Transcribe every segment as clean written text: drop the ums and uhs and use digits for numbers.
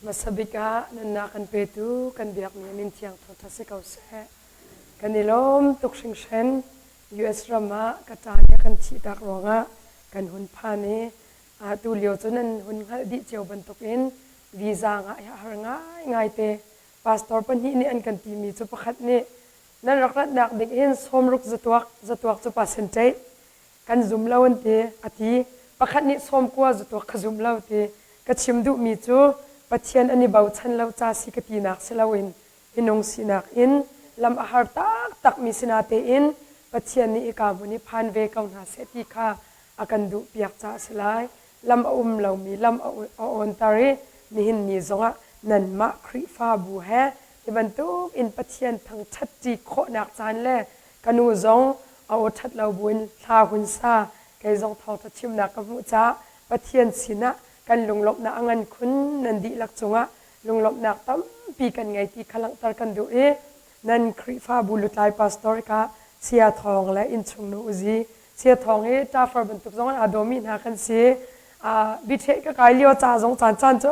Hmasa bik ah nunnak kan petu kan biakmi a min thiang thawngṭha si ko seh. Kan i lawm tuk hringhran. US ram ah ka ṭa nih a kan thihtak ruangah kan hun phan i tu lio cu nan hun hngalh dih cio bantukin visa ngah hi a har ngaingai te. Pastor pahnih nih an kan timi cu pakhat nih nan rak ratnak ding hin sawmruk zatuak zatuak cu percentage kan zum lo an ti a ti pakhat nih sawmkua zatuak ka zum lo ti ka chim duhmi cu Pathian an i bochan lo ca si ka tinak si loin minung sinak in lam a har taktakmi sinatein Pathian nih hika hmun hi phan ve ko hna seh ti kha a kan duhpiak caah a si lai. Lam a um lomi lam a awnter i nihin ni zongah nanmah Khrihfabu he hi bantuk in Pathian thangṭhatṭi khawhnak caan le ka nu zong a aw ṭhat lo buin hla hun sa kei zong thawngṭha chimnak ka hmuh caah Pathian sinah kan lunglawmhnak a ngan khun nan dihlak cungah lunglawmhnak tampi kan ngei ti kha langhter kan duh i nan Khrihfabu lutlai pastor ka Saya Thawng le innchungnu Uzi Saya Thawng hi ṭafar bantuk zong in aa dawmi hna kan si. Biṭheh ka kai lio ca zong caan caan cu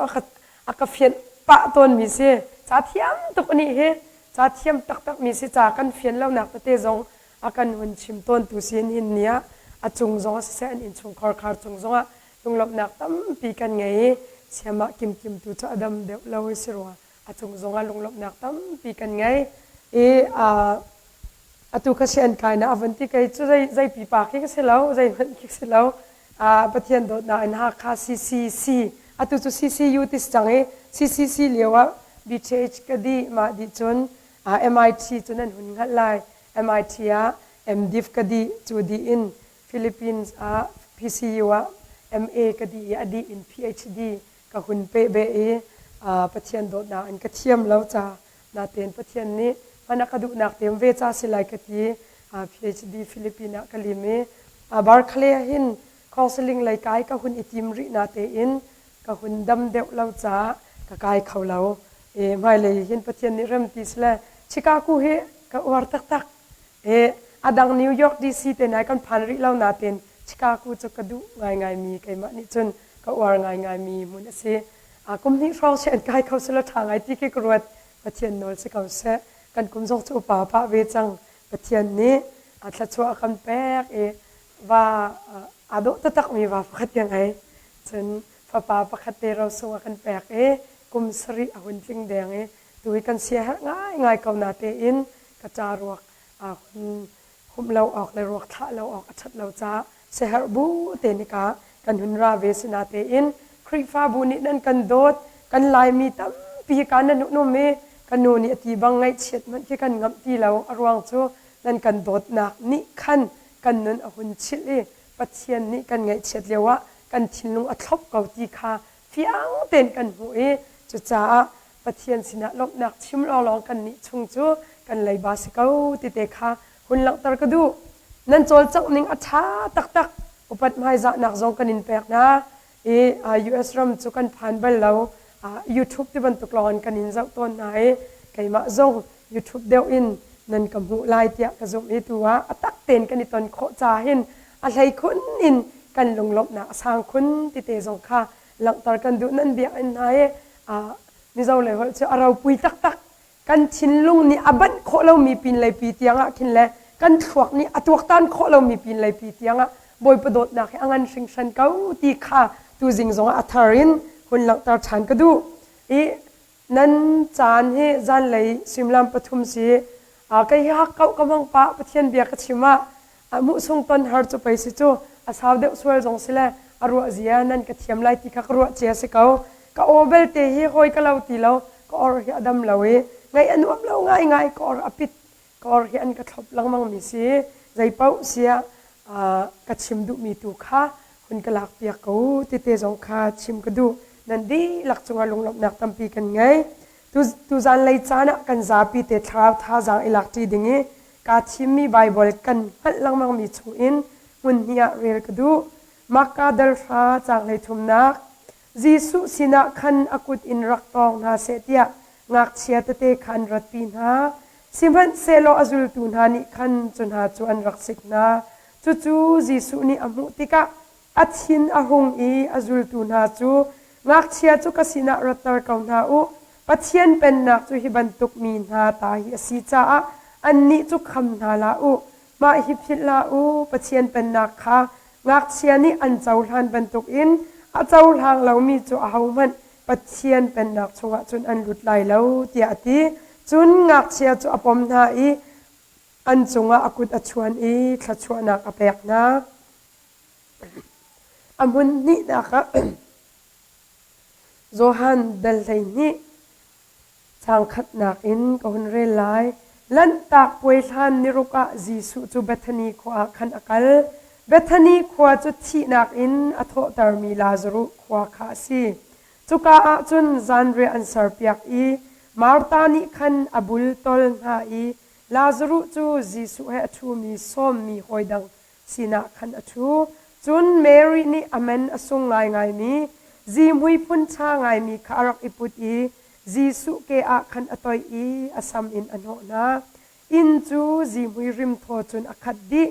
a ka fianh pah tawnmi si. Ca thiam tuk anih hi ca thiam taktakmi si ca kan fian lonak tete zong a kan hun chim tawntu si hin ni ah a cung zong ah siseh an innchungkhar khar cung zong ah lunglawmhnak tampi kan ngei i siamah kimkim tu cu a dam deuh lo i si rua a cung zong ah lunglawmhnak tampi kan ngei i atu ka si an kai na a vun ti kei cu zei zei pipa khi ka si lo zeihmanh khi si lo Pathian dawtnak in Hakha CCC atu cu CCU ti si cang i CCC lio ah BTH ka dih mah dih cun MIT cu nan hun hngalh lai MIT ah MDiv ka dih cu dih in Philippines ah PCU ah MA ka dih i a dih in PhD ka hun peh beh i Pathian dawtnak in ka thiam lo ca natein Pathian nih hman a ka duhnak tem ve ca si lai ka ti PhD Philippines ah ka lim i Barclay ah hin counseling lei kai ka hun i tim rih natein ka hun dam deuh lo caah ka kai kho lo i hmailei hin Pathian nih rem ti sile Chicago hi ka uar taktak i a dang New York DC te nai kan phan rih lo natein Chicago cu ka duh ngaingaimi keimah nih cun ka uar ngaingaimi hmun a si. Kum hnih hrawng si an kai kho selaw ṭha ngai ti khi ka ruat. Pathian nawl si ko seh. Kan kum zong cu upa pah ve cang. Pathian nih a thluachuah a kan pek i va aa dawh taktakmi va pakhat ka ngei. Cun fapa pakhat te rosung a kan pek i kum sarih a hun tling deng i tu hi kan siaherh ngaingai ko natein ka ca ruak aa hun humh lo awk le ruak thlah lo awk a ṭhat lo caah siaherh bu te nika kan hun ra ve si natein Khrihfabu nih nan kan dawt kan Laimi tampi ka nan um i ka nu nih a ti bang ngaihchiat hmanh khi kan ngamh ti lo a ruang cu nan kan dawtnak nih khan kan nun a hun chilh i Pathian nih kan ngaihchiat lio ah kan thinlung a thlop ko ti kha fiang tein kan hmuh i cucaah Pathian sinah lawmhnak chim lawnglawng kan nih chung cu kan leiba si ko ti te kha hun langhter ka duh. Nan cawlcangh ning a ṭha taktak. Upat hmaizahnak zong kan in pek hna. I US ram cu kan phan bal lo. YouTube ti bantuk lawng in kan in zoh tawn hna i keimah zong YouTube deuh in nan ka hmuh lai tiah ka zumh i tu ah a tak tein kan i ton khawh ca hin a hleikhun in kan lunglawmhnak a sang khun ti te zong kha langhter kan duh nan biakinn hna i Mizo lei holh cu a ropui taktak kan thinlung nih a banh khawh lomi pinlei pi tiangah khin le kan thluak nih a tuaktan khawh lomi pinlei pi tiangah Bawipa dawtnak hi a ngan hringhran ko ti kha tuzing zongah a thar in hun langhter ṭhan ka duh i nan caan hi zanlei suimilam pathum si kei hi hakkauh ka hmang pah Pathian bia ka chim ah Muhsung ton har cu pei si cu a sau deuh sual zong si le a ruah zia nan ka thiam lai ti kha ka ruah cia si ko. Ka aw belte hi hawi ka lo ti lo, ka or hi a dam lo i ngaih a nuam lo ngaingai ka or a pit, ka or hi an ka thlop lengmang mi si. Zeipaoh siah ka chim duhmi tu kha hun ka lak piak ko tite zong kha chim ka duh. Nan dihlak cungah lunglawmhnak tampi kan ngei. Tuzan lei caan ah kan zapi te thlarau thazaang i lakṭi ding i kaa thimmi Baibal kan hngalh lengmangmi chungin hmun hnih ah rel ka duh. Mahka dal hra caang hleithumnak Jesuh sinah khan a kut in rak tawng hna seh tiah ngakchia tete kha an ratpi hna. Sihmanhsehlaw a zultu hna nih khan cu hna cu an rak sik hna. Cucu Jesuh nih a hmuh tikah a thin a hung i a zultu hna cu. Ngakchia cu ka sinah ratter ko hna u. Pathian Pennak cu hi bantuk mi hna ta hi a si caah annih cu kham hna hlah u. Mah hi philh hlah u, Pathian Pennak kha ngakchia nih an cohlan bantukin a cohlang lomi cu ahohmanh Pathian Pennak chungah cun an lut lai lo, tiah a ti. Cun ngakchia cu a pom hna i an cungah a kut a chuan i thluachuahnak a pek hna. A hmun hnihnak ah Johan dal 12 caang khatnak in ka hun rel lai. Lanhtak puai hlan niruk ah Jesuh cu Bethany khua ah khan a kal. Bethany khua cu thihnak in a thawhtermi Lazaruh khua kha a si. Cuka ah cun zanriah an serpiak i Martha nih khan a bultol hna i Lazaruh cu Jesuh he a ṭhumi sawmmi hawi dang sinah khan a ṭhu. Cun Mary nih a man a sung ngaingaimi zihmui phun ṭha ngaimi kha a rak i put i Jesuh ke ah khan a toih i a sam in a hnawh hna. Inn cu zihmui rimthaw cun a khat dih.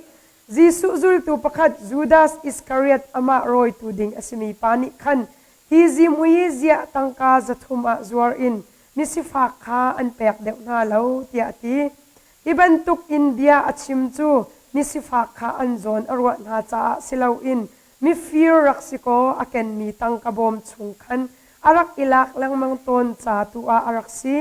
Jesuh zultu pakhat Judas Iskariot amah rawitu ding a simi pa nih khan hi zihmui hi ziah tangka 300 ah zuar in misifak kha an pek deuh hna lo tiah a ti. Hi bantuk in bia a chim cu misifak kha an zawn a ruah hna caah si loin mifir rak si kaw a kenmi tangka bawm chung khan a rak i lak lengmang tawn ca tu ah a rak si.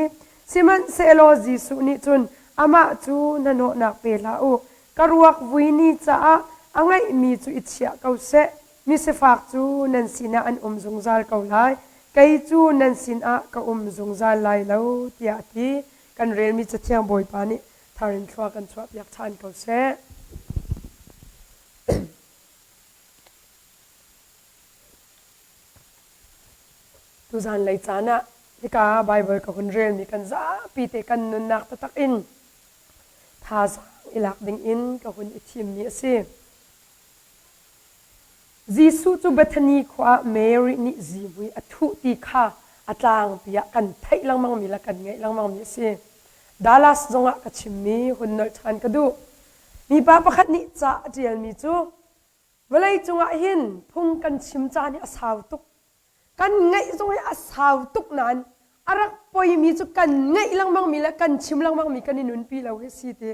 Sihmanhsehlaw Jesuh nih cun amah cu hnahnawhnak pe hlah u, ka ruak vui ni caah a ngeihmi cu i chiah ko seh. Misifak cu nan sinah an um zungzal ko lai, kei cu nan sinah ka um zungzal lai lo, tiah a ti. Kan relmi Cathiang Bawipa nih thar in thlua kan chuahpiak ṭhan ko seh. Tuzan lei caan ah hika Baibal ka hun relmi kan zapi te kan nunnak taktak in thazaang i lak ding in ka hun i thimmi a si. Jesuh cu Bethany khua ah Mary nih zihmui a thuh ti kha a tlangpi ah kan theih lengmangmi le kan ngaih lengmangmi a si. Dallas zongah ka chimmi hun nolh ṭhan ka duh. Mipa pakhat nih ca a ṭialmi cu vawleicung ah hin phung kan chim caan hi a sau tuk. Kan ngaih zong hi a sau tuk nain a rak poimi cu kan ngaih lengmangmi le kan chim lengmangmi kan i nunpi lo hi si ti.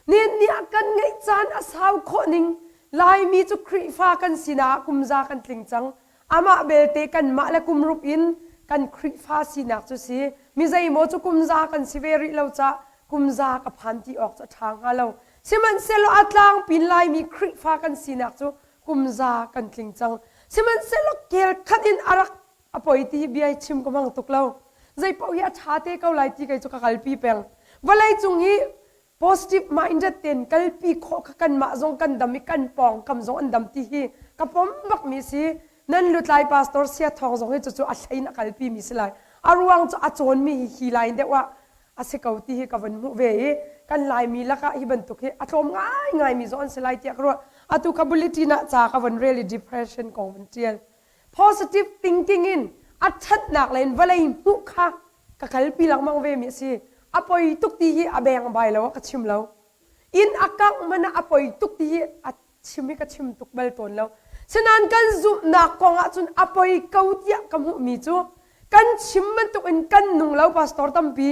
Nihin ni ah kan ngeih caan a sau khawh ning Laimi cu Khrihfa kan sinak ah kumza kan tling cang. Amah belte kanmah le kum rup in kan Khrihfa sinak cu si. Mi zeimaw cu kumza kan si ve rih lo cah kumza ka phan ti awk cu a ṭha hnga lo. Sihmanhsehlaw a tlangpin Laimi Khrihfa kan sinak cu kumza kan tling cang. Sihmanhsehlaw kel khat in a rak a poi ti hi bia hi chim ka hmang tuk lo. Zei paoh hi a ṭha te ko lai ti kei cu ka kalpi peng. Vawleicung hi positive minded tein kalpi khawh kha kanmah zong kan dam i kan pawngkam zong an dam ti hi ka pom bakmi si. Nan lutlai pastor sia thawng zong hi cucu a hlei in a kalpi mi si lai. A ruang cu a cawnmi hi hi line deuh ah a si ko ti hi ka vun hmuh ve i kan Laimi lakah hi bantuk hi a tlawm ngaingaimi zong an si lai tiah ka ruah. Atu ka bulletin ah ca ka vun rel i depression kong vun ṭial. Positive thinking in a ṭhatnak lei in vawlei hmuh kha ka kalpi lengmang ve mi a si. A poi tuk ti hi a beng bai lo ah ka chim lo. Inn a kangh hmanh ah a poi tuk ti hi a chim hi ka chim tuk bal tawn lo. Sinain kan zumhnak kong ahcun a poi ko tiah ka hmuhmi cu kan chim bantuk in kan nung lo pastor tampi.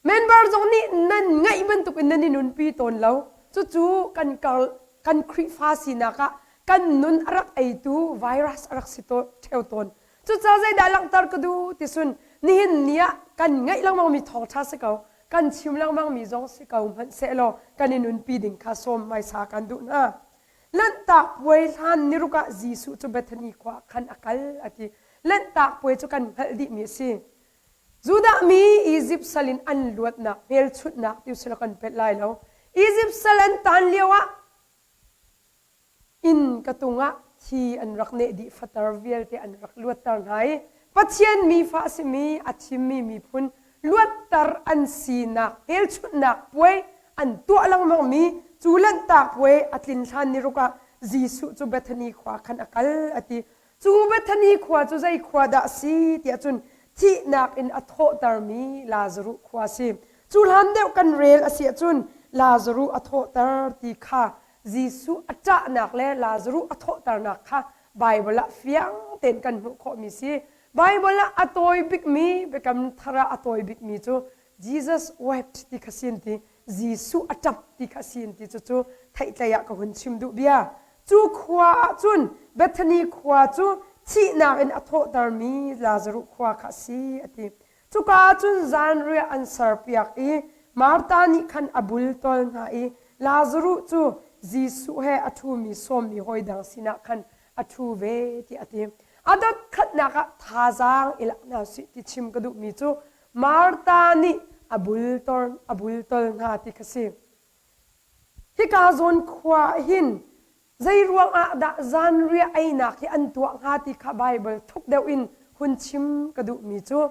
Member zong nih nan ngaih bantuk in nan i nunpi tawn lo. Cucu kan kar kan Khrihfa sinak ah kan nun a rak eitu virus a rak si ṭheo tawn. Cucaah zeidah langhter ka duh ti sun nihin ni ah kan ngaih lengmangmi thawngṭha si ko, kan chim lengmangmi zong si ko hmanhsehlaw kan i nunpi ding kha sawm hmaisa kan duh hna. Lanhtak puai hlan niruk ah Jesuh cu Bethany khua ah khan a kal a ti. Lanhtak puai cu kan hngalh dihmi a si. Judah mi Izipt sal in an luatnak hmelchunhnak ti usila kan pelh lai lo. Izipt sal an taan lioah inn ka tung ah thi an rak neh dih fater vialte an rak luatter hna i Pathian mifa a simi a thimmi miphun luatter an sinak hmelchunhnak puai an tuah lengmangmi cu lanhtak puai a tlin hlan ni ruk ah Jesuh cu Bethany khua khan a kal a ti. Cu Bethany khua cu zei khua dah a si tiah cun thihnak in a thawhtermi Lazaruh khua a si. Cu hlan deuh kan rel a si ahcun Lazaruh a thawhter ti kha Jesuh a ṭahnak le Lazaruh a thawhternak kha Baibal ah fiang tein kan hmuh khawhmi si. Baibal ah a tawi bikmi Biakam Thar ah a tawi bikmi cu Jesus wept ti kha sin ti Jesuh a ṭap ti kha sin ti cucu theihtlei ah ka hun chim duh bia. Cu khua ah cun Bethany khua cu thihnak in a thawhtermi Lazaruh khua kha a si a ti. Cuka ah cun zanriah an serpiak i Martha nih khan a bultawl hna i Lazaruh cu Jesuh he a ṭhumi sawmmi hawi dang sinah khan a ṭhu ve tiah a ti. A dot khatnak ah thazaang i lak hna usih ti chim ka duhmi cu Martha nih a bultawl a bultawl hna ti kha si. Hika zawn khua ah hin zei ruangah dah zanriah einak hi an tuah hnga ti kha Baibal thuk deuh in hun chim ka duhmi cu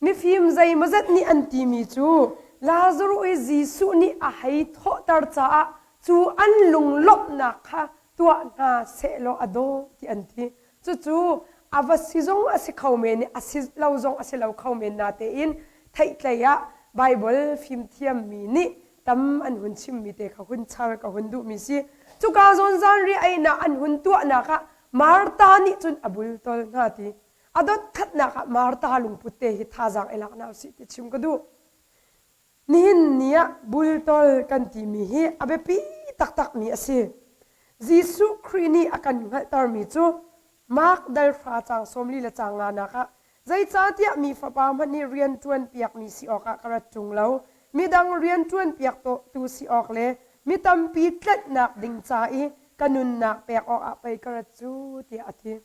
mifim zeimawzat nih an timi cu Lazaruh hi Jesuh nih a hei thawhter caah cu an lunglawmhnak kha tuah hna sehlaw a dawh ti an ti. Cucu a va si zong a si kho men i a si lo zong a si lo kho men natein theihtlei ah Baibal fimthiammi nih tam an hun chimmi te kha hun char ka hun duhmi si. Cuka zawn zanriah einak an hun tuahnak ah Martha nih cun a bultawl hna ti. A dot khatnak ah Martha lungput te hi thazaang i lak hna usih ti chim ka duh. Nihin ni ah bultawl kan timi hi a biapi taktakmi a si. Jesuh Khrih nih a kan hngalhtermi cu Mark dal hra caang 40 le caang nganak ah zeicahtiah mi fapa hmanh nih rian ṭuanpiakmi si awkah ka rat ṭung lo, midang rian ṭuanpiaktu si awk le mi tampi tlanhnak ding ca i ka nunnak pek awkah pei ka rat cu tiah a ti.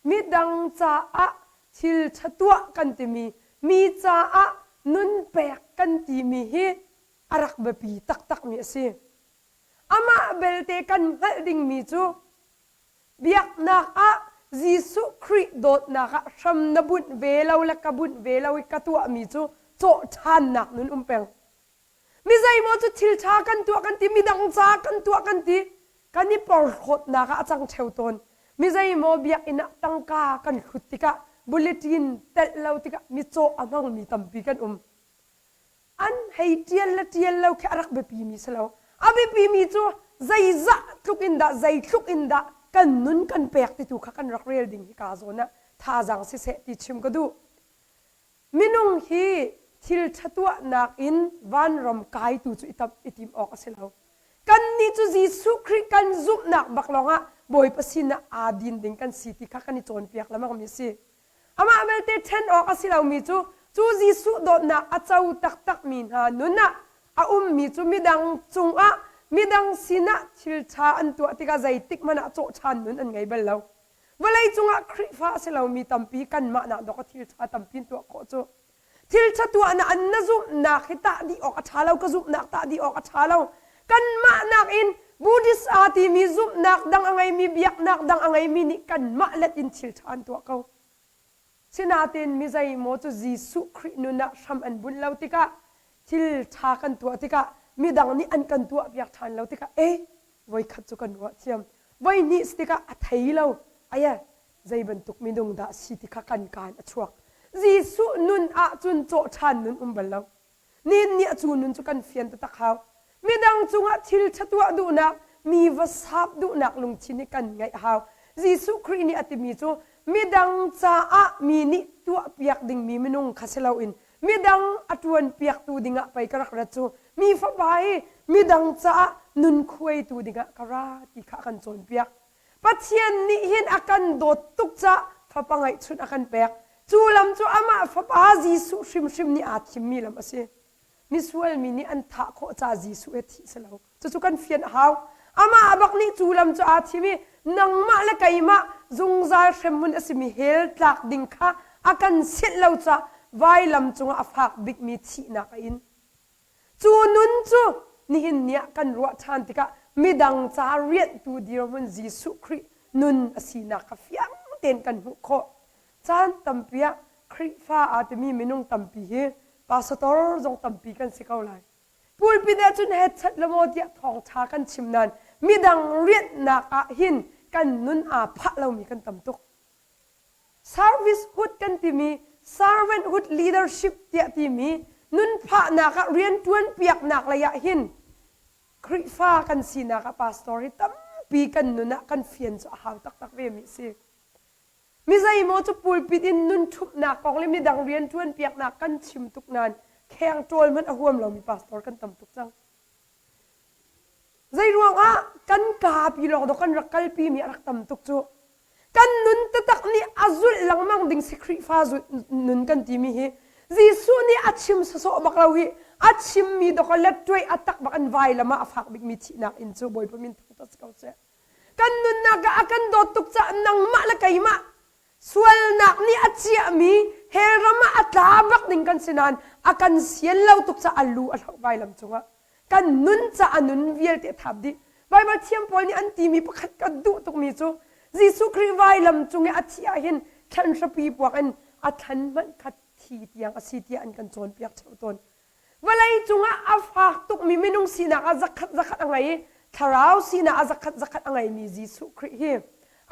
Midang caah thil ṭha tuah kan timi, mi caah nun pek kan timi hi a rak biapi taktakmi a si. Amah belte kan hngalh dingmi cu biaknak ah Jesuh Khrih dawtnak ah hram na bunh ve lo le ka bunh ve lo i ka tuahmi cu cawh ṭhannak nun um peng. Mi zeimaw cu thil ṭha kan tuah kan ti, midang ca kan tuah kan ti, kan i porhlawtnak ah a cang ṭheo tawn. Mi zeimaw biakinn ah tangka kan hlut tikah bulletin telh lo tikah mitcaw a hmangmi tampi kan um. An hei ṭial le ṭial lo khi a rak biapimi si lo. A biapimi cu zeizah tluk in dah, zeitluk in dah kan nun kan pek ti tu kha kan rak rel ding hi kaa zawn ah thazaang siseh ti chim ka duh. Minung hi thil ṭha tuahnak in vanram kaitu cu i tam i tim awk a si lo. Kannih cu Jesuh Khrih kan zumhnak bak lawngah Bawipa sinah aa din ding kan si ti kha kan i cawnpiak lengmangmi a si. Amah belte ṭhen awk a si lomi cu cu Jesuh dawtnak a co taktakmi hna nun ah a ummi cu midang cungah midang sinah thil ṭha an tuah tikah zeitik hmanh ah cawh ṭhan nun an ngei bal lo. Vawleicung ah Khrihfa a si lomi tampi kanmah nak dawk a thil ṭha tampi in tuah khawh cu. Thil ṭha tuah na an na zumhnak hi tah dih awk a ṭha lo, ka zumhnak tah dih awk a ṭha lo. Kanmah nakin Buddhist aa timi zumhnak dang a ngeimi, biaknak dang a ngeimi nih kanmah let in thil ṭha an tuah ko. Sinain mi zeimaw cu Jesuh Khrih nun ah hram an bunh lo tikah thil ṭha kan tuah tikah midang nih an kan tuahpiak ṭhan lo tikah e voikhat cu kan ruah thiam voihnih si tikah a thei lo aya zei bantuk minung dah si ti kha kan kaan a chuak Jesuh nun ahcun cawh ṭhan nun um bal lo Nin nih a cu nun cu kan fian taktak hau. Midang cungah thil ṭha tuah duhnak, mi va sap duhnak lungthin hi kan ngeih a hau. Jesuh Khrih nih a timi cu midang caah mi nih tuahpiak dingmi minung kha si loin midang a ṭuanpiaktu dingah pei ka rak rat cu mi fapa hi midang caah nun khuaitu dingah ka ra ti kha a kan cawnpiak. Pathian nih hin a kan dawt tuk caah fapa ngeihchunh a kan pek. Cu lam cu amah fapa Jesuh hrimhrim nih aa thimmi lam a si. Misual mi nih an thah khawh caah Jesuh he thih si lo. Cucu kan fian a hau. Amah bak nih cu lam cu aa thim i nangmah le keimah zungzal hremhmun a simi hell tlak ding kha a kan sianh lo caah vailam cungah a fak bikmi thihnak a in. Cu nun cu nihin ni ah kan ruah ṭhan tikah midang ca rianhtu dirhmun Jesuh Khrih nun a sinak kha fiang tein kan hmuh khawh. Caan tampi ah Khrihfa aa timi minung tampi hi pastor zong tampi kan si ko lai. Pulpit ah cun hetchat le maw tiah thawngṭha kan chim nain midang rianhnak ah hin kan nun aa phah lomi kan tam tuk. Servicehood kan timi servanthood leadership tiah timi nunphahnak ah rianṭuan piaknak lei ah hin Khrihfa kan sinak ah pastor hi tampi. pi kan nun ah kan fian cu a hau taktak ve mi a si. Mi zeimaw cu pulpit in nun ṭhumhnak kong le midang rian ṭuanpiaknak kan chim tuk nain kheng ṭawl hmanh a huam lomi pastor kan tam tuk cang. Zeiruangah kan kapi lawng dawh kan rak kalpimi a rak tam tuk cu. Kan nun taktak nih a zulh lengmang ding si Khrihfa nun kan timi hi Jesuh nih a chim sawsawh bak lo hi a chimmi dawk a lettuai a tak bak an vailam ah a fak bikmi thihnak in cu Bawipa min thangṭhat si ko seh. Kan nunnak ah a kan dawt tuk caah nangmah le keimah sualnak nih a ciahmi hell ram ah a tla bak ding kan si nain a kan sian lo tuk caah a lu a hloh vailam cungah kan nun caah a nun vialte a thap dih. Baibal thiam pawl nih an timi pakhat ka duh tukmi cu Jesuh Khrih vailam cung i a thih ah hin thlan hrapi puak in a thlan hmanh kha thi tiang a si tiah an kan cawnpiak ṭheo tawn. Vawlei cungah a fak tukmi minung sinak ah zakhat zakhat a ngei i thlarau sinak ah zakhat zakhat a ngeimi Jesuh Khrih hi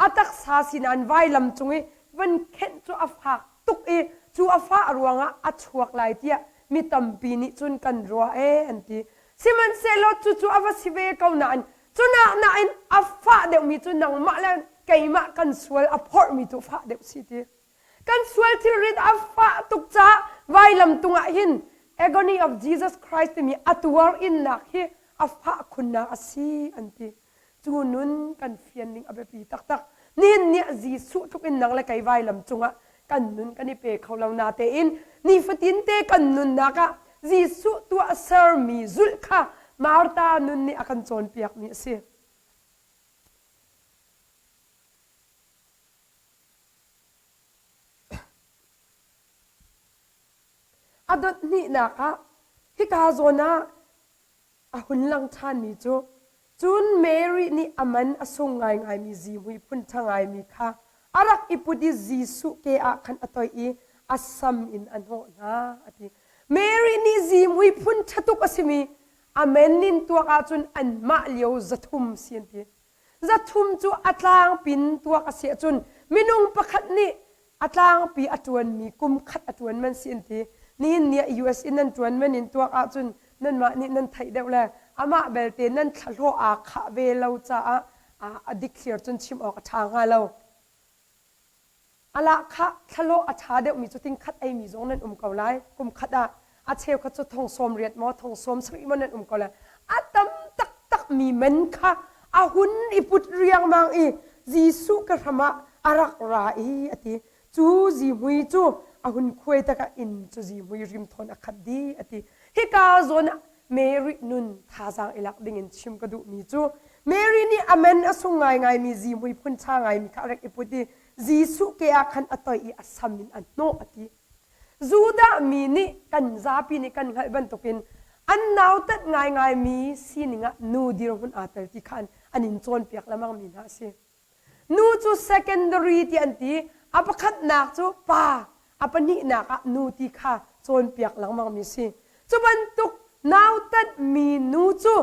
a taksa sinain vailam cung i van khenh cu a fak tuk i cu a fah ruangah a chuak lai tiah mi tampi nih cun kan ruah ee an ti. Sihmanhsehlaw cucu a va si ve ko nain cunak nain a fah deuhmi cu nangmah le keimah kan sual a phorhmi tu fah deuh si ti. Kan sual thilrit a fah tuk caah vailam tung ah hin agony of Jesus Christ timi a tuar innak hi a fah khunnak a si an ti. Cu nun kan fian ning a biapi taktak. Nihin ni ah Jesuh tluk in nang le kei vailam cungah kan nun kan i pe kho lo natein nifatin te kan nunnak ah Jesuh tuah sermi zulh kha Martha nun nih a kan cawnpiakmi a si. A dot hnihnak ah hika zawn ah a hun lang ṭhanmi cu cun Mary nih a man a sung ngaingaimi zihmui phun ṭha ngaimi kha a rak i put i Jesuh ke ah khan a toih i a sam in a hnawh hna a ti. Mary nih zihmui phun ṭha tuk a simi a men in tuak ahcun anmah lio 300 si an ti. 300 cu a tlangpin tuak a si ahcun minung pakhat nih a tlangpi a ṭuanmi kum khat a ṭuan man si an ti. Nihin ni ah US in nan ṭuan man in tuak ahcun nanmah nih nan theih deuh le amah belte nan thlahlawh aa khah ve lo caah a dikthliar cun chim awk a ṭha hnga lo. A lahkhah thlalawh a ṭha deuhmi cu tingkhat eimi zong nan um ko lai. Kum khat ah a cheukhat cu thong 80 maw thong 70 maw nan um ko lai. A tam taktakmi man kha a hun i put riangmang i Jesuh ka hram ah a rak ra i a ti. Cu zihmui cu a hun khuai takah inn cu zihmui rimthawn a khat dih a ti. Hika zawn ah Mary nun thazaang i lak dingin chim ka duhmi cu Mary nih a men a sung ngaingaimi zihmui phun ṭha ngaimi kha a rak i put i Jesuh ke ah khan a toih i a sam in a hnawh a ti. Judah mi nih kan zapi nih kan hngalh bantukin an nautat ngaingaimi sining ah nu dirhmun aa tel ti kha an in cawnpiak lengmangmi hna a si. Nu cu secondary ti an ti. A pakhatnak cu pa, a pahnihnak ah nu ti kha cawnpiak lengmangmi si. Cu bantuk nautatmi nu cu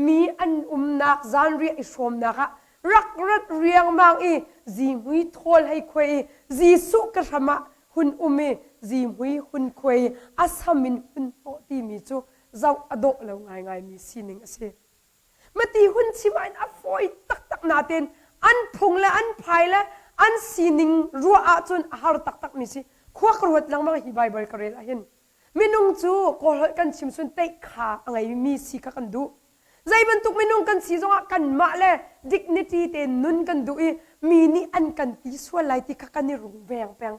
mi an umnak zanriah i hrawmnak ah rak rat riangmang i zihmui thawl hei khuai i Jesuh ka hram ah hun um i zihmui hun khuai i a sam in hun hnawh timi cu zoh a dawh lo ngaingaimi sining a si. Mati hun chim ah a fawi taktak natein an phung le an phai le an sining ruah ahcun a har taktak mi si. Khua ka ruat lengmang hi Bible ka rel ahhin. Minung cu kawlholh kan chim sun teih kha a ngeimi si kha kan duh. Zei bantuk minung kan si zongah kanmah le dignity te nun kan duh i mi nih an kan ti sual lai ti kha kan i rungveng peng.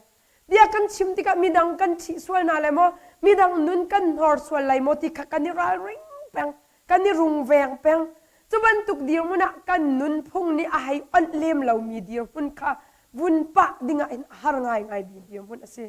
Bia kan chim tikah midang kan ṭhih sual hna lai maw, midang nun kan hnor sual lai maw ti kha kan i ralring peng. Kan i rungveng peng. Cu bantuk dirhmun ah kan nunphung nih a hei onh lem lomi dirhmun kha vun pah dingah hin a har ngaingai mi dirhmun a si.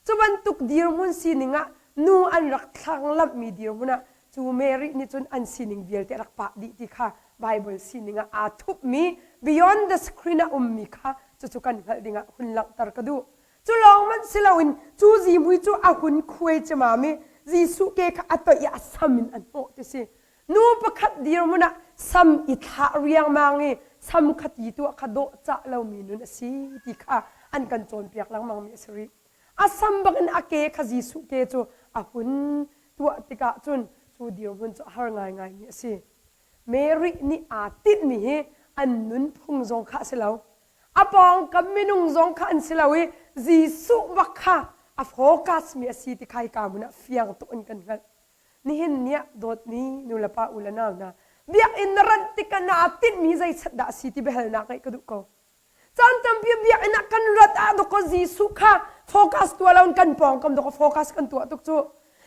Cu bantuk dirhmun sining ah nu an rak thlanglamhmi dirhmun ah cu Mary nih cun an sining vialte a rak pah dih ti kha Bible sining ah aa thupmi beyond the screen ah ummi kha cucu kan hngalh dingah hun langhter ka duh. Cu lawng hmanh si loin cu zihmui cu a hun khuai ciamam i Jesuh ke kha a toih i a sam in a hnawh ti si. Nu pakhat dirhmun ah sam i thlah riangmang i sam kha ti tuah kha dawh cah lomi nun a si ti kha an kan cawnpiak lengmangmi a si rih. A sam bak in a ke kha Jesuh ke cu a hun tuah tikah cun cu dirhmun cu a har ngaingaimi a si. Mary nih aa tinhmi hi An nunphung zong kha a si lo. A pawngkam minung zong kha an si lo i Jesuh bak kha a focus mi a si ti kha hika hmun ah fiang tuk in kan hngalh. Nihin ni ah dawtmi nulepa u le nau hna, biakinn na ranh tikah naa tinhmi zeichat dah a si ti biahalnak ngeih ka duh ko. Caan tampi biakinn ah kan rat ah dawkaw Jesuh kha focus tuah loin kan pawngkam dawkaw focus kan tuah tuk cu.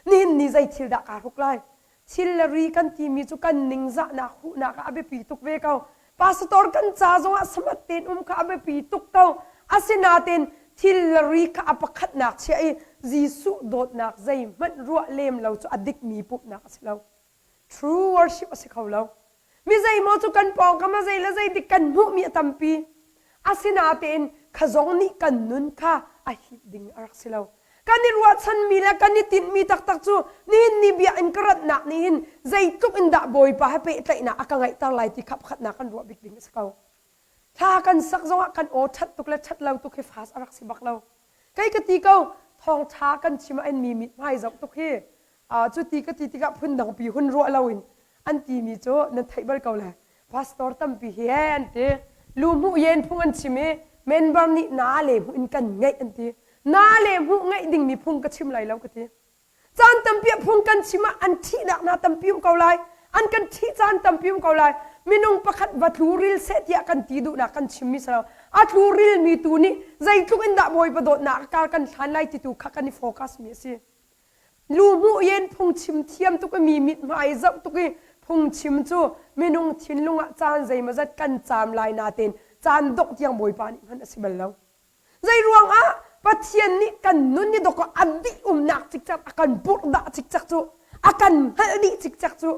Nihin ni zei thil dah kaa hruk lai? Thil le ri kan timi cu kan ningzahnak huhnak ah a biapi tuk ve ko. Pastor kan ca zongah samat tein um kha a biapi tuk ko. Asinain thil le ri kha a pakhatnak chiah i Jesuh dawtnak zeihmanh ruah lem lo cu a dikmi pumhnak a si lo. True worship a si kho lo. Mi zeimaw cu kan pawngkam ah zei le zei dik kan hmuhmi a tampi. Asinain kha zong nih kan nun kha a hit ding a rak si lo. Kan i ruahchanmi le kan i tinhmi taktak cu nihin ni biakinn ka ratnak nih hin zeitluk in dah Bawipa he pehtlaihnak a ka ngeihter lai ti kha pakhatnak kan ruah bik ding a si ko. Thla kan sak zongah kan aw ṭhat tuk le ṭhat lo tuk hi fas a rak si bak lo. Kei ka ti ko, thawngṭha kan chim ah in mi mithmai zoh tuk hi cu ti ka ti tikah phundangpi hun ruah loin an timi cu nan theih bal ko le pastor tampi hi he an ti lu hmuh yen phung an chim i member nih na le hmuh in kan ngeih an ti na le hmuh ngeih dingmi phung ka chim lai lo ka ti caan tampi ah phung kan chim ah an thihnak hna tampi um ko lai an kan thih caan tampi um ko lai minung pakhat va tlu ril seh tiah kan ti duhnak kan chimmi si lo a tlu rilmi tu nih zeitluk in dah bawipa dawtnak a kar kan hlan lai ti tu kha kan i focus mi a si Lu yen phungchim thiam tuk i mi mithmai zoh tuk i phungchim cu minung thinlung ah caan zeimawzat kan caam lai natein caan dongh tiang Bawipa nih hman a si bal lo. Zei ruangah Pathian nih kan nun ni dawk a dih umnak cikcek a kan purhdah cikcek cu a kan hngalh dih cikcek cu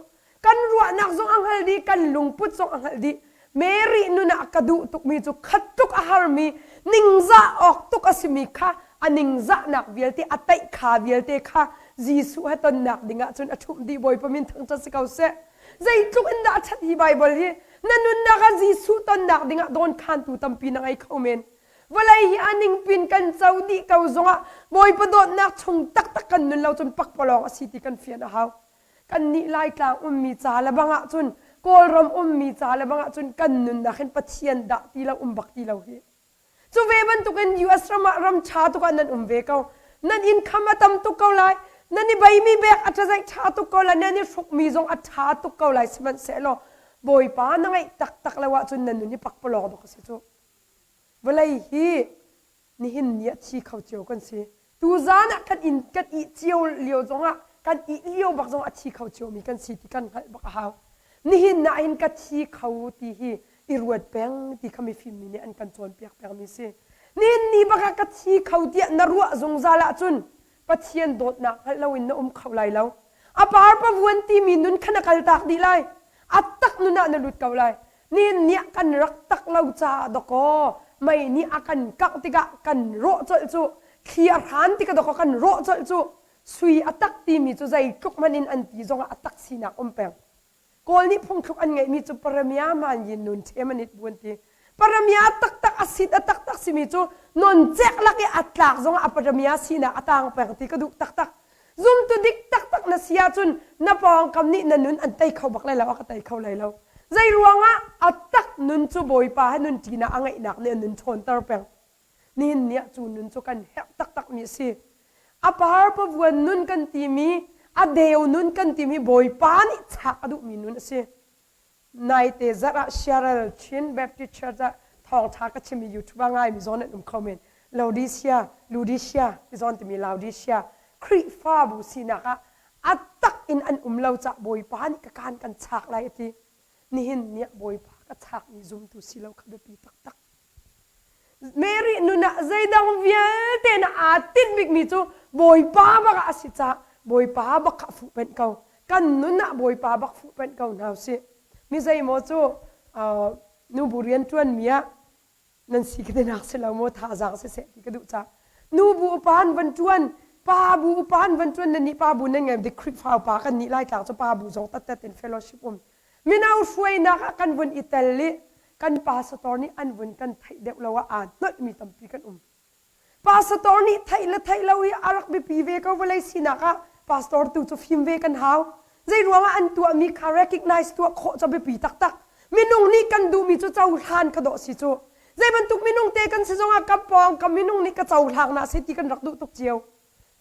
kan ruahnak zong a hngal dih kan lungput zong a hngalh dih Mary nun ah ka duh tukmi cu khat tuk a harmi ningzah awk tuk a simi kha a ningzahnak vialte a taih kha vialte kha Jesuh he tonnak dingah cun a ṭhumh dih Bawipa min thangṭhat si ko seh zeitluk in dah a ṭhat hi Baibal hi na nunnak ah Jesuh tonnak dingah dawnkhantu tampi na ngei kho men vawlei hi a ningpin kan co dih ko zongah Bawipa dawtnak chung taktak kan nun lo cun pakpalawng a si ti kan fian a hau Kannih Laitlang ummi ca le bang ahcun Kawlram ummi ca le bang ahcun kan nunnak hin Pathian dah ti lo um bak ti lo hi. Cu ve bantukin US ram ah ram ṭha tuk ah nan um ve ko. Nan income a tam tuk ko lai. Nan i beimi bek a ṭazaih ṭha tuk ko lai. Nan i hrukmi zong a ṭha tuk ko lai. Sihmanhsehlaw Bawipa na ngeih taktak lo ahcun nan nun hi pakpalawng dawk a si cu. Vawlei hi nihin ni ah thi kho cio kan si. Tuzan ah kan inn kan ih cio lio zongah kan ih lio bak zongah a thi kho ciomi kan si ti kan hngalh bak a hau. Nihin ah hin ka thi kho ti hi i ruat peng ti kha mifim mi nih an kan cawnpiak pengmi si. Nihin ni bak ah ka thi kho tiah na ruah zungzal ahcun Pathian dawtnak hngalh loin na um kho lai lo. A par pavuan timi nun kha na kaltak dih lai. A tak nun ah na lut ko lai. Nihin ni ah kan rak tak lo caah dawkaw mei nih a kan kangh tikah kan rawh colh cu thli a hran tikah dawkaw kan rawh colh cu sui a tak timi cu zeitluk hmanh in an ti zongah a tak sinak um peng. Kawl nih phungthluk an ngeihmi cu Paramia man yin nun ṭhem an it bu an ti. Paramia taktak a sit a taktak simi cu noncek lak i a tlak zongah a paramia sinak a tang peng ti ka duh taktak. Zumtu dik taktak na si ahcun na pawngkam nih na nun an tei kho bak lai lo, a ka tei kho lai lo. Zei ruangah a tak nun cu Bawipa he nun ṭinak a ngeihnak nih a nun ṭhawnter peng. Nihin ni ah cu nun cu kan herh taktakmi a si. A par pavuan nun kan timi, a deu nun kan timi Bawipa nih chak a duhmi nun a si. Naite zarh ah Cheryl Chin Baptist Church ah thawngṭha ka chimmi YouTube ah ngaimi zawn an um kho men. Laodicea, Laodicea ti zawn timi Laodicea Khrihfabu sinak ah a tak in an um lo cah Bawipa nih ka kaan kan chak lai a ti. Nihin ni ah Bawipa ka chakmi zumtu si lo kha biapi taktak. Mary nun ah zeidang vialte na aa tinh bikmi cu Bawipa bak ah a si caah Bawipa bak kha a fuhpenh ko. Kan nun ah Bawipa bak fuhpenh ko hna usih. Mi zeimaw cu nubu rianṭuanmi ah nan si ka tinak si lo maw thazaang siseh ti ka duh caah nubu upa an van ṭuan pa bu upa an van ṭuan nan nih pa bu nan ngei dik Khrihfa upa kan nih Laitlang cu pa bu zong tattat in fellowship um mino hruainak ah kan vun i tel i kan pastor nih an vun kan theih deuh lo ah aa hnolhmi tampi kan um. Pastor nih theih le theih lo i a rak biapi ve ko vawlei sinak ah pastor tu cu fim ve kan hau. Zei ruangah an tuahmi kha recognize tuah khawh cu biapi taktak. Minung nih kan duhmi cu cohlan kha dawh si cu. Zei bantuk minung te kan si zongah ka pawng ka minung nih ka cohlang na si ti kan rak duh tuk cio.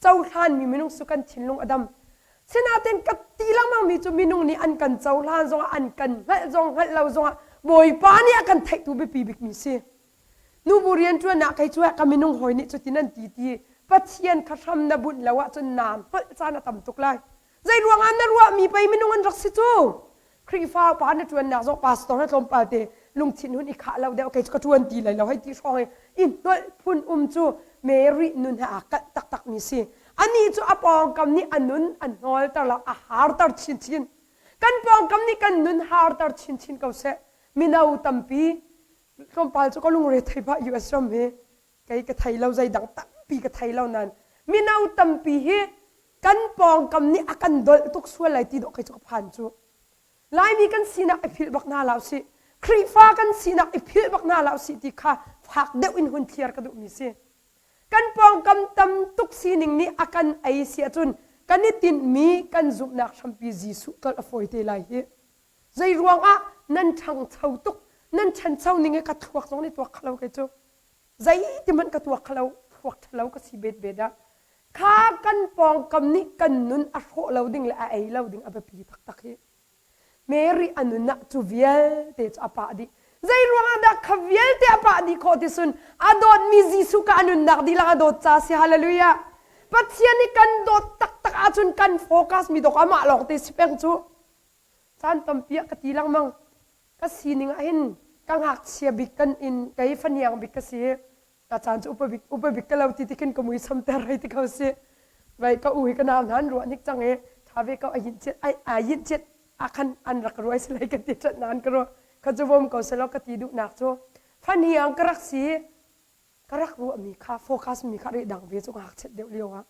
Cohlanmi minung cu kan thinlung a dam. Sinain ka ti lengmangmi cu minung nih an kan cohlan zongah an kan hngalh zong hngalh lo zongah Bawipa nih a kan theihtu biapi bikmi si. Nubu rianṭuan ah kei cu ka minung hawi nih cutin an ti ti Pathian kha hram na bunh lo ahcun naa hngalh caan a tam tuk lai. Zei ruangah na ruahmi pei minung an rak si cu? Khrihfa upa na ṭuannak zong pastor na tlawmpal te lungthin hun i khah lo deuh kei cu ka ṭuan ti lai lo hei ti hrawng i i hnolh phun um cu Mary nun he aa kalh taktakmi si. Anih cu a pawngkam nih a nun a hnawlter lo, a harter chinchin. Kan pawngkam nih kan nun harter chinchin ko seh. Mino tampi tlawmpal cu ka lungre thei pah US ram hi kei ka thei lo zeidang tampi ka thei lo nain mino tampi hi kan pawngkam nih a kan dolh tuk sual lai ti dawh kei cu ka phan cu Laimi kan sinak i philh bak hna hlah usih Khrihfa kan sinak i philh bak hna hlah usih ti kha fak deuh in hun thliar ka duhmi si kan pawngkam tam tuk sining nih a kan ei si ahcun kan i tinhmi kan zumhnak hrampi Jesuh tlolh a fawi te lai hi Zei ruangah nan ṭhangcho tuk, nan ṭhancho ning hi ka thluak zong nih tuak kho lo kei cu. Zeiti hmanh ka tuak kho lo, thluak ṭhalo ka si betbet ah. Kha kan pawngkam nih kan nun a hrawh lo ding le a ei lo ding a biapi taktak hi. Mary a nun ah cu vialte cu a pah dih. Zei ruangah dah kha vialte a pah dih khawh ti sun a dawtmi Jesuh ka a nunnak dihlak a dawt ca si hallelujah. Pathian nih kan dawt taktak ahcun kan focus mi dawk amah lawng te si peng cu. Caan tampi ah ka ti lengmang. Ka sining ah hin ka ngakchia bik kan in kei faniang bik ka si. Ka caan cu upa bik upa bik ka lo ti ti khin ka muisam ter hei ti ko si. Vai ka u hi ka nau hna an ruah nik cang i tha ve ko a yin chiat ai a yin chiat ah khan an rak ruai si lai ka ti ṭhat nain ka ruah kha cu vom ko selaw ka ti duhnak cu faniang ka rak si ka rak ruahmi kha focus mi kha reh dang ve cu ngakchiat deuh lio ah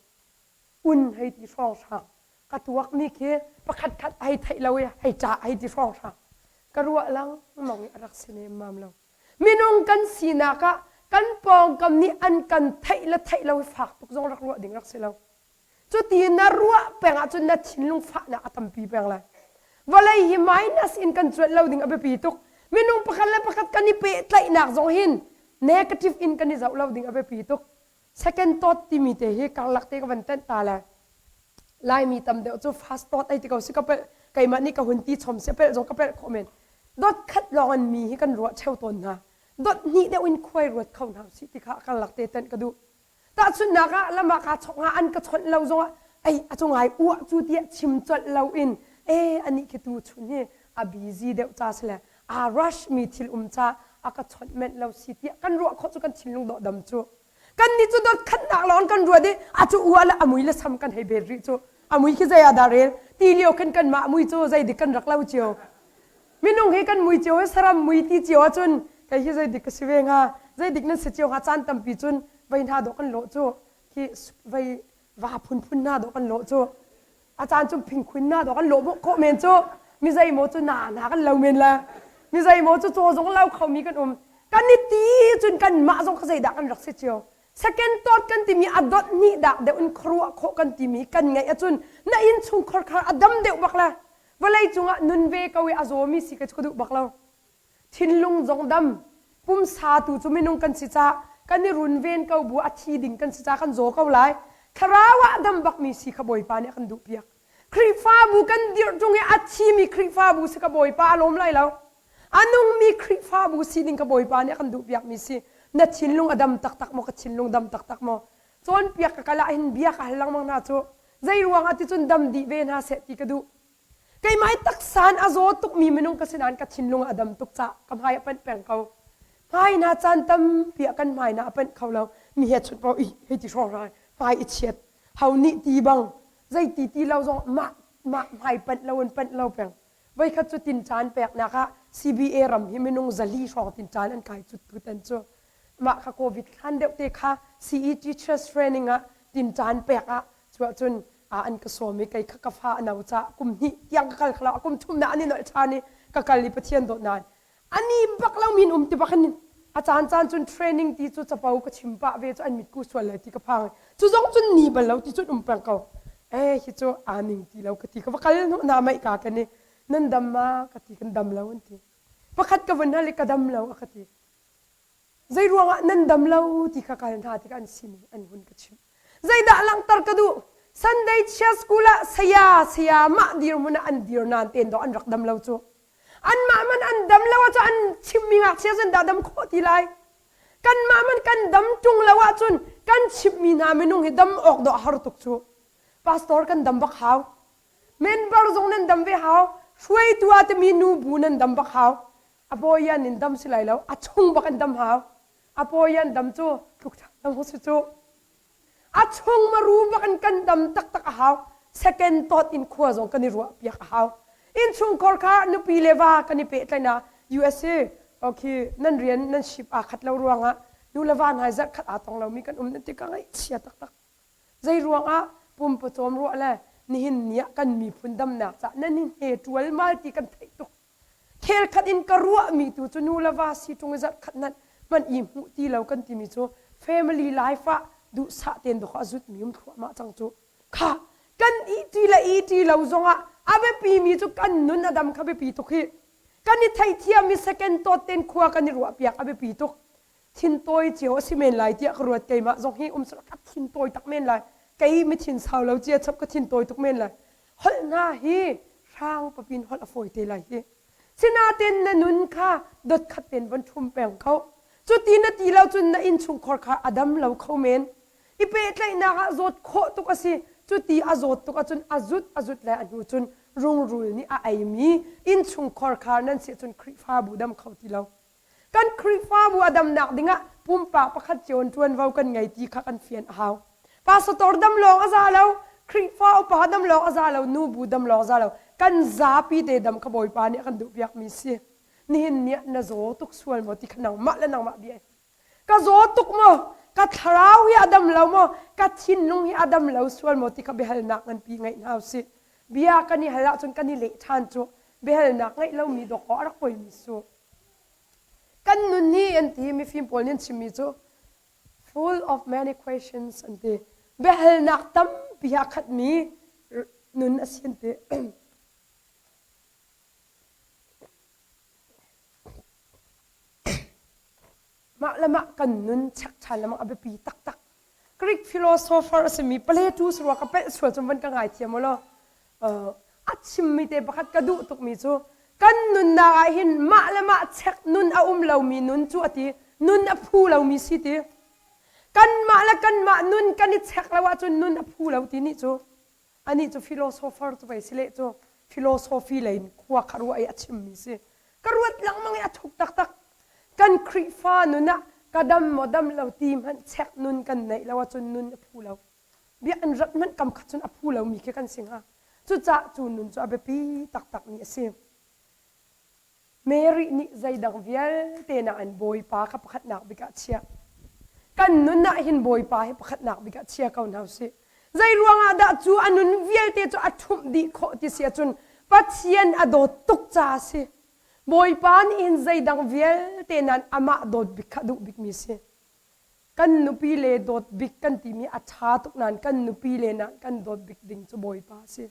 un hei ti hrawnghrang ka tuakmi khi pakhat khat hei theih lo i hei ṭah hei ti hrawnghrang ka ruah lengmang i a rak si nemmam lo minung kan sinak ah kan pawngkam nih an kan theih le theih lo hi fak tuk zong rak ruah ding rak si lo cuti na ruah peng ahcun na thinlung fahnak a tampi peng lai vawlei hi minus in kan cuanh lo ding a biapi tuk minung pakhat le pakhat kan i pehtlaihnak zong hin negative in kan i zoh lo ding a biapi tuk Second thought timi te hi karlak te ka van tenh ta le Laimi tam deuh cu fast thought ai ti ko si ka pelh keimah nih ka hun ti chom si pelh zong ka pelh khawh men dot khat lawng an mi hi kan ruah cheu tawn hna dot hnih deuh in khuai ruat kho hna si ti kha karlak te tenh ka duh tahchunhnak ah lama ka chok nga an ka chawnh lo zongah ei a cungai uah cu tiah chim colh lo in e anih khi tu chun hi a busy deuh ca si le a rush mi thil um ca a ka chawnh menh lo si tiah kan ruah khawh cu kan thinlung dawh dam cu kan nih cu dot khatnak lawng kan ruat i a cu ua le a mui le sam kan hei bet rih cu a mui khi zei ah dah rel ti lio khin kan mah mui cu zei dik kan rak lo cio minung hi kan mui cio hi saram mui ti cio ahcun kei hi zei dik ka si ve hnga zei dik nan si cio hnga caan tampi cun vei hna dawh kan lawh cu khi vei va phunphun hna dawh kan lawh cu a caan cu phingkhun na dawh kan lawh khawh men cu mi zei maw cu na na kan lo men la mi zei maw cu caw zong lo kho mi kan um kan i ti cun kan mah zong kha zeidah kan rak si cio second thought kan timi a dot hnih dak deuh in khuaruah khawh kan timi kan ngeih ahcun na inn chungkhar khar a dam deuh bak la vawlei cungah nun ve ko i a zawmi si ka cu ka duh bak lo Thinlung zong dam, pumsa tu cu minung kan si caah kan i runven ko bu a thi ding kan si caah kan zaw ko lai. Thlarau ah dam bakmi si kha Bawipa nih a kan duhpiak. Khrihfabu kan dirh ṭung i a thimi Khrihfabu si ka Bawipa a lawm lai lo. A nungmi Khrihfabu si ding ka Bawipa nih a kan duhpiakmi si. Na thinlung a dam taktak maw? Ka thinlung dam taktak maw? Cawnpiak ka kal ah hin bia ka hal lengmang hna cu. Zei ruangah ticun dam dih ve hna seh ti ka duh. Keimah hi taksa in a zaw tukmi minung ka si nain ka thinlung a dam tuk caah ka hmai a panh peng ko. Hmai hna caan tampi ah kan hmai hna a panh kho lo. Mi he chut paoh i hei ti hrawng hrai hmai i chiat. Ho nih ti bang zei ti ti lo zong mah mah hmai panh lo in panh lo peng. Voikhat cu tinṭan peknak ah CBA ram hi minung 400 hrawng tinṭan an kai cut tutan cu. Mah kha COVID hlan deuh te kha CE teachers training ah tinṭan pek ah cuahcun an ka sawm i kei kha ka fa a no caah kum hnih tiang ka kal kho lo kum thum na an i nolh ṭhan i ka kal i Pathian dawt nain ani bak lo min um ti bak in a caan caan cun training ti cu capo ka chim pah ve cu an mitku sual lai ti ka phang cu zong cun ni bal lo ti cun um peng ko eh hi cu aa ning ti lo ka ti ka va kal hnu na maih ka kan i nan dam ma ka ti kan dam lo an ti. Pakhat ka vun hal i ka dam lo a ka ti. Zei ruangah nan dam lo ti kha kal hna tikah an sining an hun ka chimh. Zeidah langhter ka duh? Sunday Chia School ah saya saya mah dirhmun ah an dir nain ten dawh an rak dam lo cu. Anmah man an dam lo ahcun an chimmi ngakchia cun dah dam khawh ti lai. Kanmah man kan dam ṭung lo ahcun kan chimhmi hna minung hi dam awk dawh a har tuk cu. Pastor kan dam bak hau. Member zong nan dam ve hau. Hruaitu ah timi nu bu nan dam bak hau. A bawian in dam si lai lo. A chung bak in dam hau. A bawian dam cu tluk ṭhan lo si cu. A chung maru bak in kan dam taktak a hau. Second thought in khua zong kan i ruah piak a hau. Innchungkhar kha nupi le va kan i pehtlaihnak USA okay nan rian nan ship aa khat lo ruangah nu le va hna zarh khat aa tong lomi kan um nan ti ka ngaihchia taktak. Zei ruangah pumpawcawm ruah le nihin ni ah kan miphun damnak cah nan i hne ṭualmal ti kan theih tuk. Khelkhat in ka ruahmi tu cu nu le va si ṭung i zarhkhat nan hmanh i hmuh ti lo kan timi cu family life ah duhsah tein dawh a zutmi um thluahmah cang cu. Kha kan ih le ih lo zongah a biapimi cu kan nun a dam kha biapi tuk hi. Kan i theihthiam i second thought tein khua kan i ruahpiak a biapi tuk. Thintawi cio a si men lai tiah ka ruat keimah zong hi um ka thintawi tak men lai. Kei mi thin sau lo cia chap ka thintawi tuk men lai. Holh hna hi hrang papin holh a fawi te lai hi. Sinain na nun kha dot khat ten von ṭhum peng ko. Cuti na ti lo cun na innchungkhar kha a dam lo kho men. I pehtlaihnak ah zawt khawh tuk a si. Cuti a zawt tuk ahcun a zut a zut le a hnu cun rungrul nih a eimi innchungkhar kha nan si ahcun Khrihfabu dam kho ti lo. Kan Khrihfabu a damnak dingah pumpak pakhat cio in ṭuanvo kan ngei ti kha kan fian a hau. Pastor dam lawng a za lo, Khrihfa upa dam lawng a za lo, nubu dam lawng a za lo. Kan zapi te dam kha Bawipa nih a kan duhpiakmi si. Nihin ni ah na zaw tuk sual maw ti kha nangmah le nangmah bia Ka zaw tuk maw? Ka thlarau hi a dam lo maw? Ka thinlung hi a dam lo sual maw ti kha biahalnak nganpi ngeih hna usih. Bia kan i hal ahcun kan i leh ṭhan cu. Biahalnak ngeih lomi dawkaw a rak poimi su. Kan nun hi an ti mifim pawl nih an chimmi cu full of many questions an ti. Biahalnak tampi a khatmi nun a si an ti. Mah le mah kan nun check ṭhan lengmang a biapi taktak. Greek philosopher a simi Plato rua ka pelh sual cun van ka ngaithiam u law a chimmi te pakhat ka duh tukmi cu kan nunnak ah hin mah le mah check nun a um lomi nun cu a ti nun a phu lomi si ti kanmah le kanmah nun kan i check lo ahcun nun a phu lo ti nih cu anih cu philosopher cu pei si leh cu philosophy lei in khua kha ruah i a chimmi si ka ruat lengmang i a thuk taktak kan Khrihfa nun ah ka dam maw dam lo ti hmanh check nun kan neih lo ahcun nun a phu lo bia an rat hmanh kam khat cun a phu lomi khi kan si hnga cucaah cu nun cu a biapi taktakmi a si Mary nih zeidang vialte nain Bawipa kha pakhatnak bik ah chiah. Kan nun ah hin Bawipa hi pakhatnak bik ah chia ko hna usih. Zei ruangah dah cu a nun vialte cu a ṭhumh dih khawh ti si ahcun Pathian a dawt tuk caah a si. Bawipa nih hin zeidang vialte nain amah dawt bik kha a duh bikmi si. Kan nupi le dawt bik kan timi a ṭha tuk nain kan nupi le nain kan dawt bik ding cu Bawipa a si.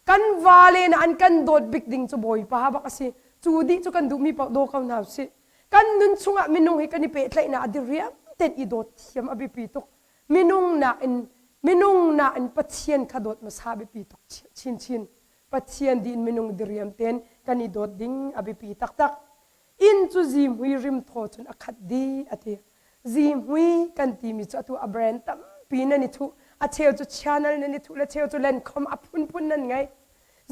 Kan vale na an kan dawt bik ding cu Bawipa bak a si. Cu dih cu kan duhmi paoh daw ko hna usih. Kan nun chungah minung hi kan i pehtlaihnak a diriam tein i dawt thiam a biapi tuk. Minung nakin minung nakin Pathian kha dawt hmasa biapi tuk chinchin. Pathian dih in minung diriam tein kan i dawt ding a biapi taktak. Inn cu zihmui rimthaw cun a khat dih a ti. Zihmui kan timi cu atu a brand tampi nan i thuh. A cheu cu channel nan i thuh le cheu cu Lancome a phunphun nan ngei.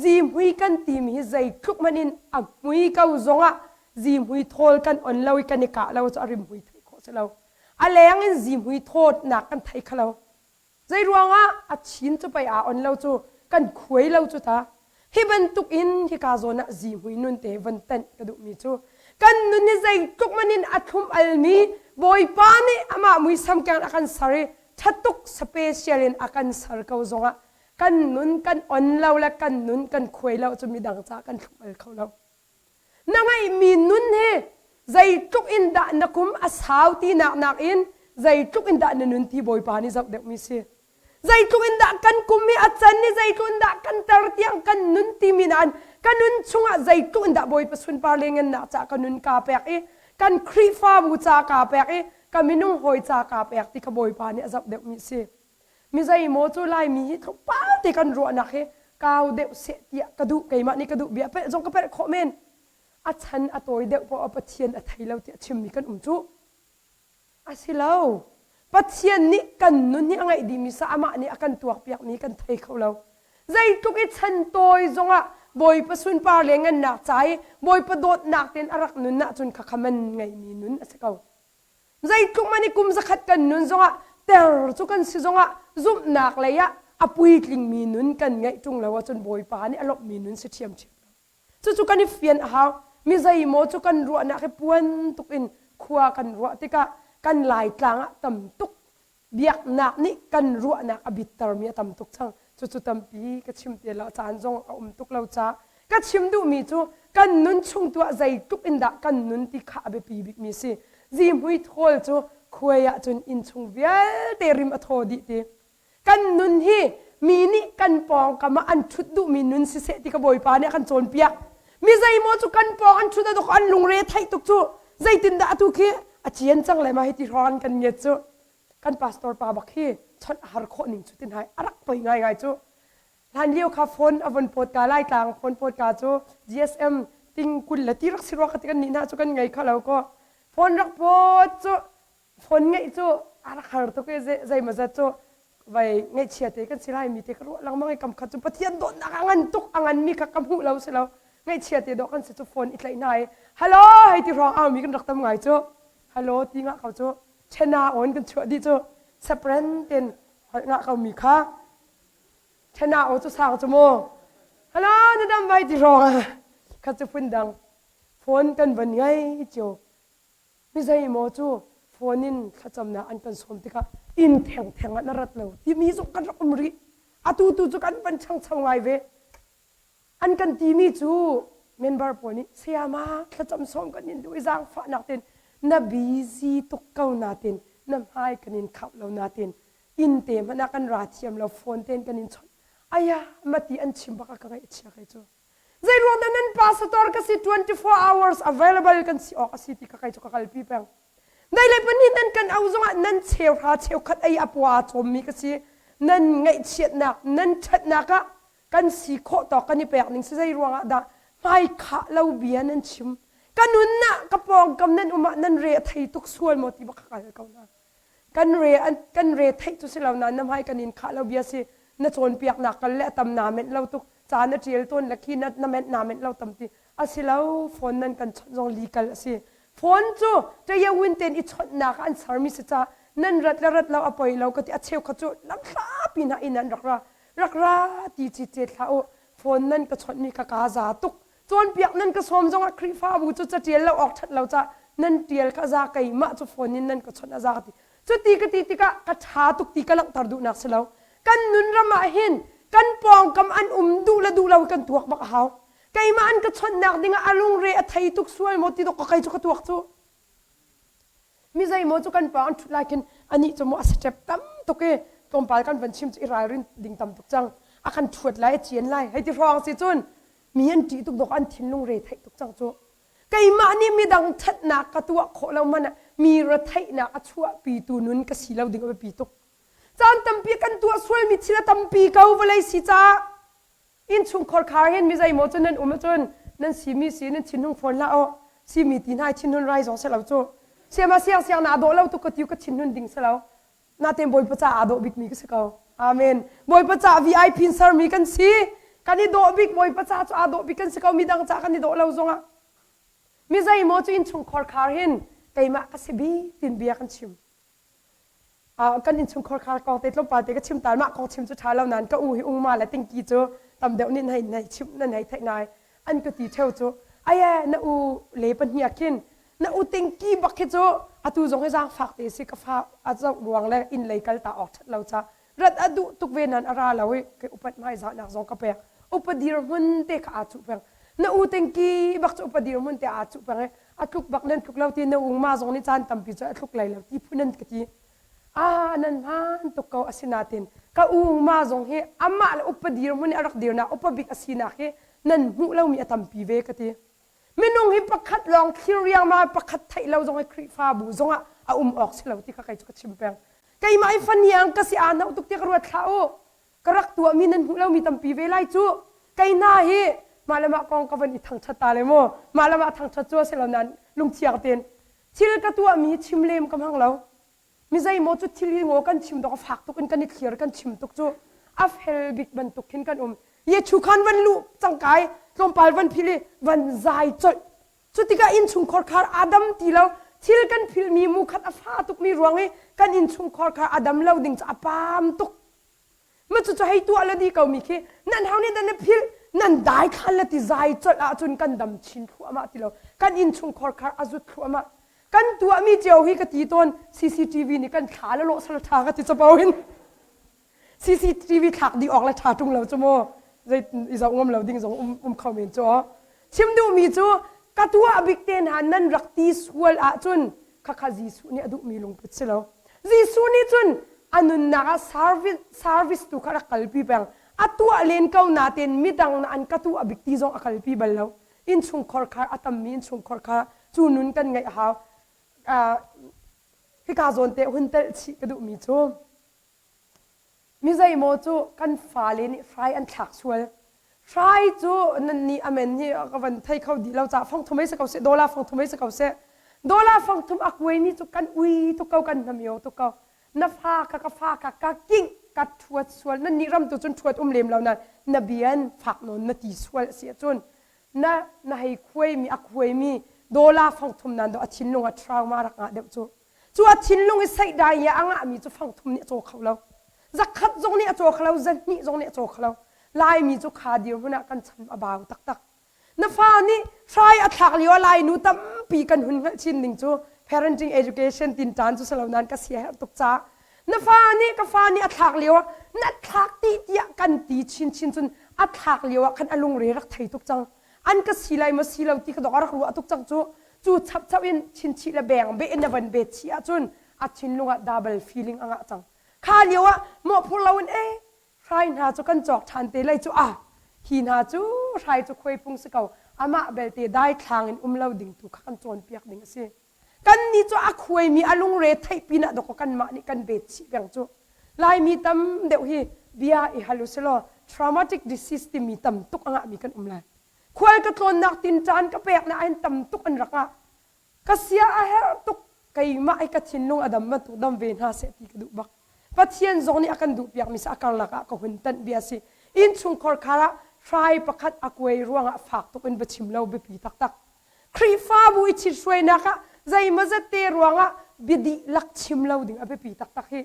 Zihmui kan timi hi zeitluk hmanh in a hmui ko zongah zihmui thawl kan on lo i kan i kah lo cu a rimhmui theih khawh si lo. A leng in zihmui thawtnak kan thei kho lo. Zei ruangah a chin cu pei aa on lo cu kan khuai lo cu ta. Hi bantuk in hika zawn ah zihmui nun te von tenh ka duhmi cu kan nun hi zeitluk man in a thlum almi Bawipa nih amah muisam keng a kan ser i ṭhatuk special in a kan ser ko zongah kan nun kan on lo le kan nun kan khuai lo cu midang caah kan thlum al kho lo. Na ngeihmi nun hi zeitluk in dah na kum a sau tinak nakin zeitluk in dah na nun ti Bawipa nih zoh deuhmi si. Zeitluk in dah kan kum hi a can i zeitluk in dah kan tar tiang kan nun timi nain Ka nun chungah zeitluk in dah Bawipa sunpar le ngannak ca ka nun kaa pek i kan Khrihfabu ca kaa pek i ka minung hawi ca kaa pek ti kha Bawipa nih a zoh deuhmi a si. Mi zeimaw cu Laimi hi tlukpal te kan ruahnak hi kau deuh seh tiah ka duh keimah nih ka duh bia pelh zong ka pelh khawh men. A chan a tawi deuh poah Pathian a thei lo tiah chimmi kan um cu. A si lo. Pathian nih kan nun hi a ngeih dihmi sa amah nih a kan tuakpiakmi kan thei kho lo. Zeitluk i chan tawi zongah Bawipa sunpar le ngannak ca i Bawipa dawtnak tein a rak nun ahcun khakha man ngeimi nun a si ko. Zeitluk man i kum zakhat kan nun zongah ter cu kan si zongah zumhnak lei ah a puitlingmi nun kan ngeih ṭung lo ahcun Bawipa nih a lawmhmi nun si ṭhiamṭhiam lo. Cucu kan i fian a hau. Mi zeimaw cu kan ruahnak hi puan tuk in khua kan ruah tikah kan Laitlang ah tam tuk biaknak nih kan ruahnak a bittermi a tam tuk cang. Cucu tampi ka chim te lo caan zong a um tuk lo caah ka chim duhmi cu kan nun chung tu ah zeitluk in dah kan nun ti kha a biapi bikmi a si. Zihmui thawl cu khuai ahcun innchung vialte rim a thaw dih ti. Kan nun hi mi nih kan pawngkam ah an ṭhut duhmi nun siseh ti ka Bawipa nih a kan cawnpiak. Mi zeimaw cu kan pawng an ṭhut ah an lungre theih tuk cu zeitindah atu khi a cian cang le ma hi ti hrawng an kan ngiat cu. Kan pastor pa bak hi chawnh a har khawh ning cu tin hai a rak poi ngaingai cu. Hlan lio kha phone a von pawt ka Laitlang phone pawt ka cu GSM ting 20 le ti rak si rua ka ti kan nih hna cu kan ngei kho lo kaw phone rak pawt cu phone ngeih cu a rak har tuk i zeimawzat cu vai ngaihchia te kan si lai mi te ka ruah lengmang i kam khat cu Pathian dawtnak a ngan tuk a ngan mi kha ka hmuh lo si lo ngaihchia te dawh kan si cu phone i tlaih hna i hello hei ti hrawng au mi kan rak tam ngai cu hello ti ngah ko cu chena on kan chuah dih cu sepren ten holh ngah ko mi kha chena o cu sang cu mu hello na dam vai ti hrawng kha cu phun dang phone kan van ngei cio Mi zeimaw cu phone in thlacamnak an kan sawm tikah inn thengtheng ah na rat lo timi zong kan rak um rih. Atu tu cu kan van ṭhangcho ngai ve. An kan timi cu member pawl nih sayama thlacam sawm kan in duh i zaangfahnak tein na busy tuk ko natin na hmai kan in khauh lo natin inn te hmanh ah kan ra thiam lo phone tein kan in chawnh aya mati an chim bak a ka ngaih a chia kai cu Zeiruang dah nan pastor ka si 24 hours available kan si awk a si ti ka kai cu ka kalpi peng. Dei le pahnih nan kan au zongah nan cheuhra cheukhat ei a pua aa cawmmi ka si. Nan ngaihchiatnak, nan ṭhatnak ah kan si khawh tawk kan i pek ning si zei ruangah dah hmaikhah lo bia nan chim. Ka nun ah ka pawngkam nan um ah nan re a thei tuk sual maw ti bak ka hal ko hna. Kan re kan re theih cu si lo nain na hmai kan in khah lo bia si na cawnpiaknak kal le a tam naa menh lo tuk ca na ṭial tawn le khi na na menh naa menh lo tam ti a si lo phone nan kan chawnh zong legal a si phone cu ṭayawin tein i chawnhnak ah an sermi si ca nan rat le rat lo a poi lo ka ti a cheukhat cu lamhlapi hna inn an rak ra rak ra ti ci cet hlah u phone nan ka chawnhmi kha kaa za tuk cawnpiak nan ka sawm zongah Khrihfabu cu caṭial lo awk ṭhat lo ca nan ṭial kha za keimah cu phone in nan ka chawnh a za ka ti cuti ka ti tikah ka ṭha tuk ti ka langhter duhnak si lo kan nun ram ah hin kan pawngkam an um duh le duh lo kan tuak bak a hau keimah an ka chawnhnak dingah a lungre a thei tuk sual maw ti dok ka kei cu ka tuak cu Mi zeimaw cu kan pawng an ṭhut lai khin anih cu maw a step tam tuk i tlawmpal kan van chim cu i ralrin ding tam tuk cang. A kan ṭhuat lai, a cian lai. Hei ti hrawng si cun mi an ṭih tuk dawk an thinlung re theih tuk cang cu. Keimah nih midang ṭhatnak ka tuah khawh lo hmanh ah mi retheihnak a chuahpitu nun ka si lo ding a biapi tuk. Caan tampi kan tuah sualmi thil a tampi ko vawlei si caah Innchungkhar khar hin mi zeimaw cu nan um ahcun nan simi si nan thinhung fawn hlah aw. Simi ti hna i thinhun rai zong si lo cu. Siama siang siang naa dawh lo tuk ka ti ka thinhun ding si lo. Natein Bawipa caah aa dawh bikmi ka si ko. Amen. Bawipa caah VIP in sermi kan si. Kan i dawh bik Bawipa caah cu aa dawh bik kan si ko. Midang caah kan i dawh lo zongah. Mi zeimaw cu innchungkhar khar hin keimah ka si bik tin bia kan chim. Kan innchungkhar kha kong te tlawmpal te ka chim ta mah kong chim cu ṭha lo nain ka u hi ungma le tingki cu tam deuh nih nan hei chim nan hei theih nai an ka ti ṭheo cu aye na u le pahnih ah khin na u tingki bak khi cu atu zong hi zaangfak te si ka fa a zoh ruang le inn lei kal ta awk ṭhat lo ca rat a duh tuk ve nan a ra lo i ke upat hmaizahnak zong ka pek upa dirhmun te kha aa cuh peng na u tingki bak cu upa dirhmun te aa cuh peng i a tluk bak nan tluk lo ti na ungma zong nih caan tampi cu a tluk lai lo ti phun an ka ti ah nan hmaan tuk ko asinain ka ungma zong hi amah le upa dirhmun i a rak dirnak upa bik a sinak hi Nan hmuh lomi a tampi ve ka ti. Minung hi pakhat lawng thlir riangmang pakhat theih lo zong hi Khrihfabu zongah a um awk si lo ti kha kei cu ka chim peng. Keimah i faniang ka si aa hnoh tuk tiah ka ruat hlah u. Ka rak tuahmi nan hmuh lomi tampi ve lai cu. Kei hna hi mah le mah kong ka van i thangṭhat ta le mu. Mah le mah thangṭhat cu a si lo nain lungthiang tein thil ka tuahmi hi chim lem ka hmang lo. Mi zeimaw cu thil hi ngaw kan chim dawk a fak tuk in kan i thlir kan chim tuk cu a fel bik bantuk khin kan um. Yechu khan van luh cangkai tlawmpal van phil i van zai colh. Cu tikah innchungkhar khar aa dam ti lo. Thil kan philhmi mu khat a fa tukmi ruang i kan innchungkhar khar a dam lo ding cu a paam tuk. Ma cucu hei tuah le di ko mi khi nan hau nih dan na philh nan dai khan le ti zai colh ahcun kan dam chin thluahmah ti lo. Kan innchungkhar khar a zut thluahmah. Kan tuahmi cio hi ka ti tawn CCTV nih kan thla le lawh sal ṭha ka ti capo in. CCTV thlak dih awk le ṭha ṭung lo cu mu zei i zoh ngam lo ding zong um, um kho men cu chim duhmi cu ka tuah bik te hna nan rak ti sual ahcun khakha Jesuh nih a duhmi lungput si lo Jesuh nih cun a nunnak ah service, service tu kha rak kalpi peng a tuah len ko natein midang na an ka tuah bik ti zong a kalpi bal lo innchungkhar kha a tammi innchungkhar kha cu nun kan ngeih a hau uh, hika zawn te hun telh chih ka duhmi cu Mi zeimaw cu kan fale nih hrai an thlak sual. Hrai cu nan nih amen hi ka van thei kho dih lo caah fangthum ei si ko seh, dollar fangthum ei si ko seh. Dollar fangthum a kuaimi cu kan ui tuk ko, kan hnamio tuk ko. Na fa kha ka fa kha ka kingh, ka ṭhuat sual. Nan nih ram tu cun ṭhuat um lem lo nain na bian fak nawn na ti sual a si ahcun na na hei khuaimi a khuaimi dollar fangthum nan do a thinlung ah trauma rak ngah deuh cu. Cu a thinlung i seihdai i a ngahmi cu fangthum nih a caw kho lo. Zakhat zong nih a caw kho lo, zahnih zong nih a caw kho lo. Laimi cu kha dirhmun ah kan chan a bau taktak. Na fa nih hrai a thlak lio ah Lainu tampi kan hun hngalh chin ning cu parenting education tin ṭan cu si lo nain ka sia herh tuk caah na fa nih ka fa nih a thlak lio ah na thlak ti tiah kan ti chinchin cun a thlak lio ah khan a lungre rak thei tuk cang an ka si lai maw si lo ti ka dok a rak ruah tuk cang cu cu chapchap in chinchih le beng beh in na van bet chih ahcun a thinlung ah double feeling a ngah cang kha lio ah mawhphur loin e hrai hna cu kan cawk ṭhan te lai cu ah hi hna cu hrai cu khuai phung si ko amah belte daithlang in um lo ding tu kha kan cawnpiak ding a si kan nih cu a khuaimi a lungre theih pinah dawkaw kanmah nih kan bet chih peng cu laimi tam deuh hi bia i hal usilaw traumatic disease timi tam tuk a ngahmi kan um lai Khual ka tlawnnak tin caan ka pek na ain tam tuk an rak ah ka sia a herh tuk keimah i ka thinlung a dam bantuk dam ve hna seh ti ka duh bak. Pathian zong nih a kan duh piakmi si a karlak ah ka hun tanh bia si. Innchungkhar khar ah hrai pakhat a kuai ruangah fak tuk in va chim lo biapi taktak. Khrihfabu i ṭhithruainak ah zeimawzat te ruangah bia dihlak chim lo ding a biapi taktak hi.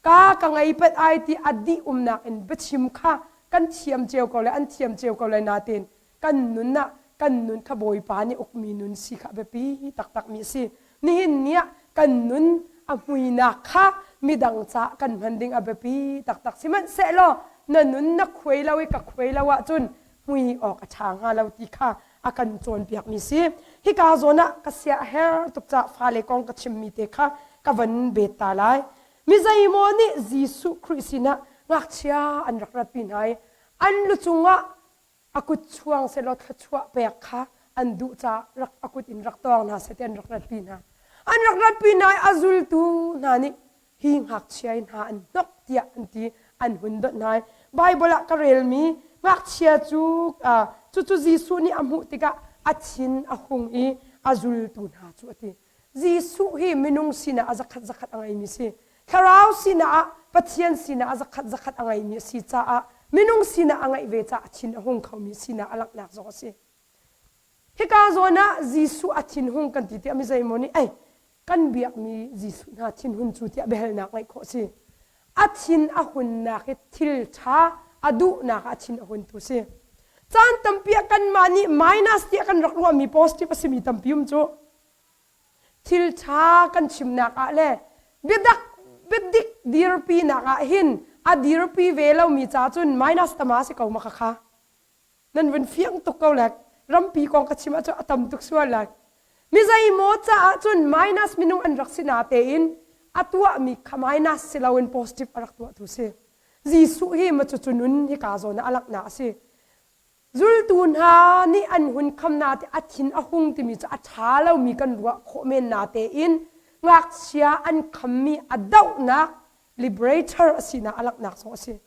Ka ka ngei pet ai ti a dih umnak in biachim kha kan thiam cio ko le an thiam cio ko lai natein kan nun ah kan nun kha Bawipa nih ukmi nun si kha biapi taktakmi a si. Nihin ni ah kan nun a hmuinak kha midang caah kan hman ding a biapi taktak. Sihmanhsehlaw na nun na khuai lo i ka khuai lo ahcun hmui awk a ṭha hnga lo ti kha a kan cawnpiakmi si. Hika zawn ah ka sia a her tuk caah fale kong ka chimmi te kha ka van bet ta lai. Mi zeimaw nih Jesuh Khrih sinah ngakchia an rak ratpi hna i an lu cungah a kut chuang sehlaw thluachuah pek kha an duh caah rak a kut in rak tawng hna seh ti an rak ratpi hna. An rak ratpi hna i a zultu hna nih hi ngakchia hi hna an hnok tiah an ti an hun donh hna i Baibal ah ka relmi ngakchia cu cucu Jesuh nih a hmuh tikah a thin a hung i a zultu hna cu a ti. Jesuh hi minung sinah a zakhat zakhat a ngeimi si. Thlarau sinah ah Pathian sinah a zakhat zakhat a ngeimi a si caah minung sinah a ngeih ve caah a thin a hung khomi sinah a langhnak zong a si. Hika zawn ah Jesuh a thinhung kan ti tiah mi zeimaw nih ei kan biakmi Jesuh hna thinhun cu tiah biahalnak ngeih khawh a si. A thin a hunnak hi thil ṭha a duhnak ah a thin a huntu si. Caan tampi ah kanmah nih minus tiah kan rak ruahmi positive a simi tampi um cu. Thil ṭha kan chimnak ah le biadak biadik dirpinak ah hin a dirpi ve lomi ca cun minus tama si ko ma kha nan vun fiang tuk ko le rampi kong ka chim ahcun a tam tuk sual lai mi zeimaw caah cun minus minung an rak si na tein a tuahmi kha minus si loin positive a rak tuahtu si Jesuh hi ma cu nun hi ka zawn ah a langhnak a si. Zultu hna nih an hun kham na te a thin a hung timi cu a ṭha lomi kan ruah khawh men natein ngakchia an khammi a dohnak liberator a sinak a langhnak zong a si.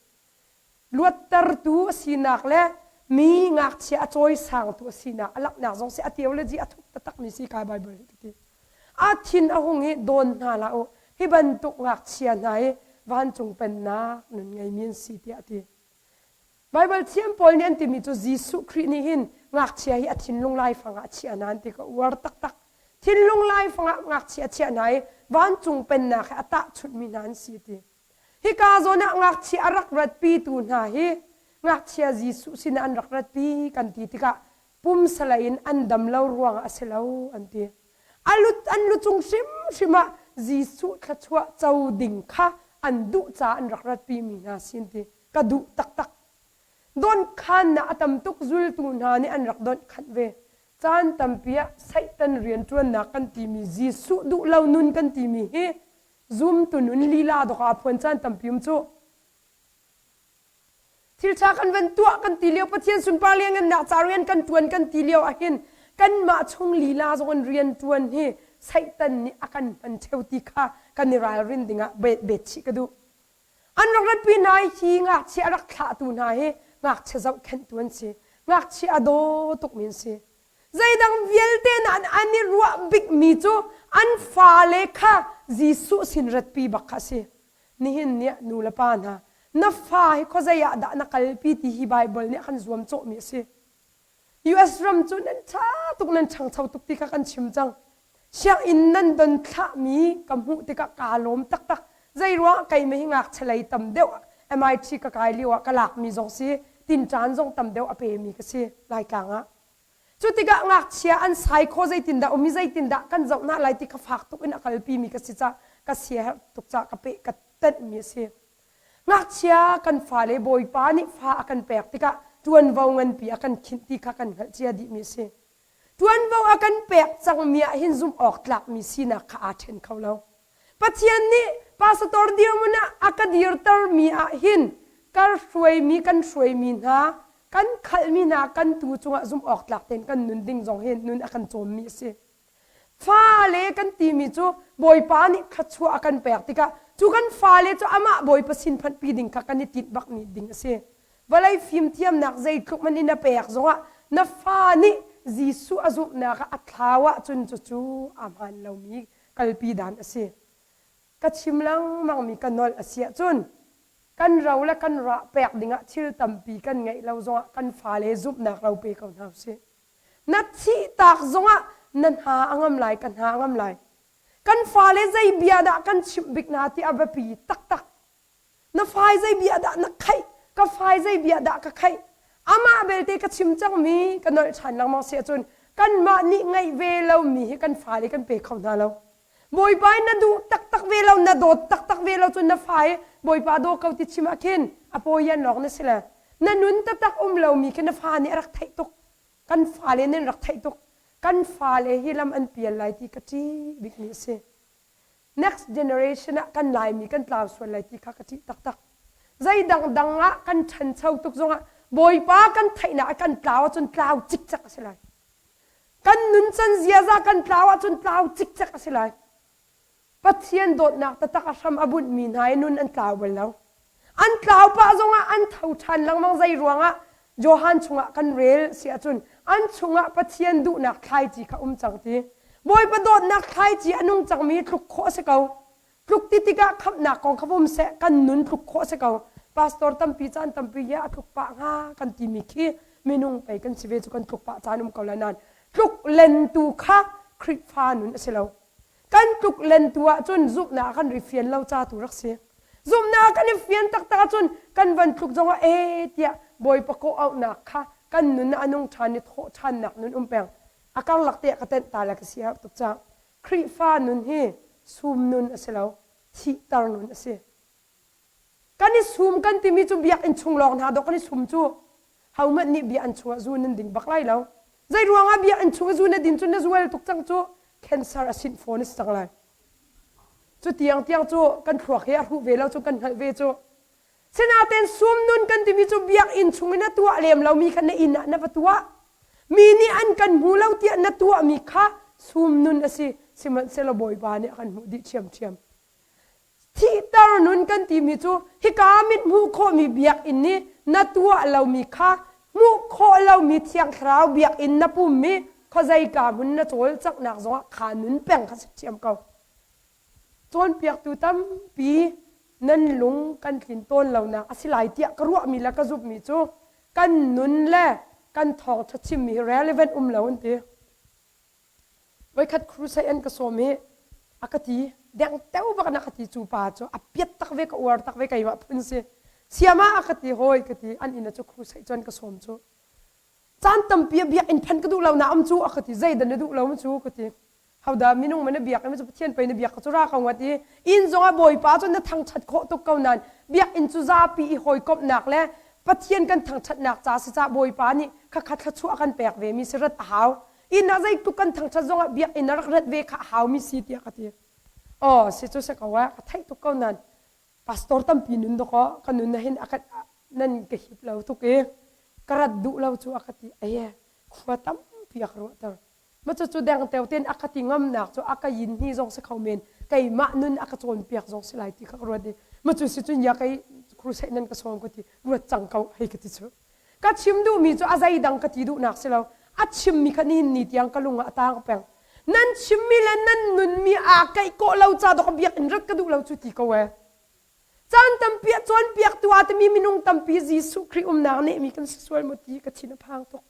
Luattertu a sinak le mi ngakchia a cawisangtu a sinak a langhnak zong si a theology a thuk taktakmi si kai Bible hi ka ti. A thin a hung i dawn hna hlah u hi bantuk ngakchia hna hi vancung pennak nun ngeimi an si tiah a ti. Baibal thiam pawl nih an timi cu Jesuh Khrih nih hin ngakchia hi a thinlung laifang ah a chiah hna an ti ka uar taktak. Thinlung laifang ah ngakchia a chiah hna i vancung pennak he a tahchunhmi hna an si ti. Hika zawn ah ngakchia a rak ratpitu hna hi ngakchia Jesuh sinah an rak ratpi kan ti tikah pumsalei in an dam lo ruangah a si lo an ti. A lut an lucung hrimhrim ah Jesuh thluachuah co ding kha an duh caah an rak ratpimi hna si an ti. Ka duh taktak. Donhkhannak a tam tuk zultu hna nih an rak donhkhanh ve. Caan tampi ah Satan rianṭuannak kan timi Jesuh duh lo nun kan timi hi zumtu nun lila dawk ah phuan caan tampi um cu. Thil ṭha kan van tuah kan ti lio Pathian sunpar lianngannak ca rian kan ṭuan kan ti lio ahhin kanmah chung lila zong in rian ṭuan hi Satan nih a kan hman ṭheo ti kha kan i ralrin dingah bet chih ka duh. An rak ratpi hna i hi ngakchia a rak thlahtu hna hi ngakchia zohkhenhtu an si. Ngakchia a daw tukmi an si. Zeidang vialte nain an i ruah bikmi cu an fale kha Jesuh sin ratpi bak kha a si. Nihin ni ah nu le pa hna, na fa hi khuazei ah dah na kalpi ti hi Baibal nih a kan zuamcawhmi a si. US ram cu nan ṭha tuk nan ṭhangcho tuk ti kha kan chim cang. Sianginn nan don thlahmi ka hmuh tikah kaa lawm taktak. Zeiruang keimah hi ngakchia lei tam deuh MIT ka kai lio ah ka lakmi zong si, tinṭan zong tam deuh a pemi ka si Laitlang ah. Cu tikah ngakchia an sai kho zeitindah um i zeitindah kan zoh hna lai ti kha fak tuk in a kalpimi ka si cah ka siaherh tuk cah ka peh ka tenhmi a si. Ngakchia kan fale Bawipa nih fa a kan pek tikah ṭuanvo nganpi a kan khinh ti kha kan hngalh cia dihmi a si. Ṭuanvo a kan pek cangmi ah hin zumh awk tlakmi sinak kha aa ṭhen kho lo. Pathian nih pastor dirhmun ah a ka dirtermi ah hin kar hruaimi kan hruaimi hna kan khalhmi hna kan tu cungah zumh awk tlak tein kan nun ding zong hi nun a kan cawmmi a si. Fale kan timi cu Bawipa nih thluachuah a kan pek tikah cu kan fale cu amah Bawipa sin phanhpi ding kha kan i tinh bakmi ding a si. Vawlei fimthiamnak zeitluk hmanh in na pek zongah na fa nih Jesuh a zumhnak ah a thlau ahcun cucu a hmaan lomi kalpi dan a si. Ka chim lengmangmi ka nolh a si ahcun kan ro le kan rah pek dingah thil tampi kan ngeih lo zongah kan fale zumhnak ro pe ko hna usih. Na thihtak zongah na hna a ngam lai, ka hna a ngam lai. Kan fale zei bia dah kan chimh bik hna ti a biapi taktak. Na fai zei bia dah na khaih, ka fai zei bia dah ka khaih. Amah belte ka chim cangmi ka nolh ṭhan lengmang si ahcun kanmah nih ngeih ve lomi hi kan fale kan pe kho hna lo. Bawipa in na duh taktak ve lo, na dawt taktak ve lo cun na fa hi Bawipa daw ko ti chim ah khin a pawian lawng na si le na nun taktak um lomi khi na fa nih a rak theih tuk. Kan fale nih an rak theih tuk. Kan fale hi lam an pial lai ti ka ṭih bikmi a si. Next generation ah kan Laimi kan tlau sual lai ti kha ka ṭih taktak. Zei dangdang ah kan ṭhancho tuk zongah Bawipa kan theihnak ah kan tlau ahcun tlau cikcek a si lai. Kan nuncan ziaza kan tlau ahcun tlau cikcek a si lai. Pathian dawtnak taktak a hram a bunhmi hna i nun an tlau bal lo. An tlau pah zongah an tho ṭhan lengmang zei ruangah Johan chungah kan rel si ahcun an chungah Pathian duhnak thlaici kha um cang ti. Bawipa dawtnak thlaici a nung cangmi tluk khawh a si ko. Tluk ti tikah khamhnak kong kha vum seh kan nun tluk khawh a si ko. Pastor tampi caan tampi hi a tluk pah hnga kan timi khi minung pei kan si ve cu kan tluk pah caan um ko lai nain tluk lentu kha Khrihfa nun a si lo. Kan tluk lentu ahcun zumhnak kan ri fian lo ca tu rak si. Zumhnak kan i fian taktak ahcun kan van tluk zongah ee tiah Bawipa kawh auhnak kha kan nun ah a nung ṭhan i thawh ṭhannak nun um peng. A karlak te ah ka tenh ta le ka si herh tuk cang. Khrihfa nun hi sum nun a si lo, thihter nun a si. Kan i sum kan timi cu biakinn chung lawng hna dawh kan i sum cu. Hohmanh nih biakinn chungah zu nan ding bak lai lo. Zei ruangah biakinn chung i zu na din cu na zual tuk cang cu cancer a sinh fawn a si cang lai. Cu tiang tiang cu kan thluak hi a hruh ve lo cu kan hngalh ve cu. Sinain sum nun kan timi cu biakinn chungin na tuah lem lomi kha na inn ah na va tuah. Mi nih an kan hmu lo tiah na tuahmi kha sum nun a si. Sihmanhsehlaw Bawipa nih a kan hmuh dih ṭhiamṭhiam. Thihter nun kan timi cu hika mit hmuh khawhmi biakinn nih na tuah lomi kha hmuh khawh lomi Thiang Thlarau biakinn na pum i khuazeika hmun na cawlcanghnak zongah kha nun peng kha si ṭhiam ko. Cawnpiaktu tampi nan lung kan tlin tawn lonak a si lai tiah ka ruahmi le ka zumhmi cu kan nun le kan thawngṭha chimmi hi relevant um lo an ti. Voikhat crusade an ka sawm i a ka ti dengteo bak in a ka ti cu pa cu a piat tak ve ka uar tak ve keimah phun si. Siam ah a ka ti hawi ka ti an inn ah cu crusade cu an ka sawm cu. Caan tampi a biakinn phanh ka duh lo na um cu a ka ti zeidah na duh lo cu ka ti. Hodah minung man na biak i cu Pathian pei na biak cu ra ko ngat i inn zongah Bawipa cu na thangṭhat khawh tuk ko nain biakinn cu zapi i hawikomhnak le Pathian kan thangṭhatnak ca si cah Bawipa nih khakha thluachuah kan pek ve mi si rat a hau. Inn ah zeitluk kan thangṭhat zongah biakinn ah rak rat ve kha a hau mi si tiah ka ti. Aw si cu si ko eh ka theih tuk ko nain pastor tampi nun dawkaw ka nun ah hin a ka nan ka hip lo tuk i ka rat duh lo cu a ka ti. Aye khua tampi a ka ruahter. Ma cucu dengteo tein a ka ti ngamnak cu a ka yin hi zong si kho men keimah nun a ka cawnpiak zong si lai ti kha ka ruat i ma cu si cun ya kei crusade nan ka sawm ka ti ruat cang ko hei ka ti cu ka chim duhmi cu a zeidang ka ti duhnak si lo a chimmi kha nihin ni tiang ka lung ah a tang peng nan chimmi le nan nunmi aa keih kawh lo ca dok biakinn rat ka duh lo cu ti ko ee caan tampi ah cawnpiaktu aa timi minung tampi Jesuh Khrih umnak nehmi kan si sual maw ti ka thin a phang tuk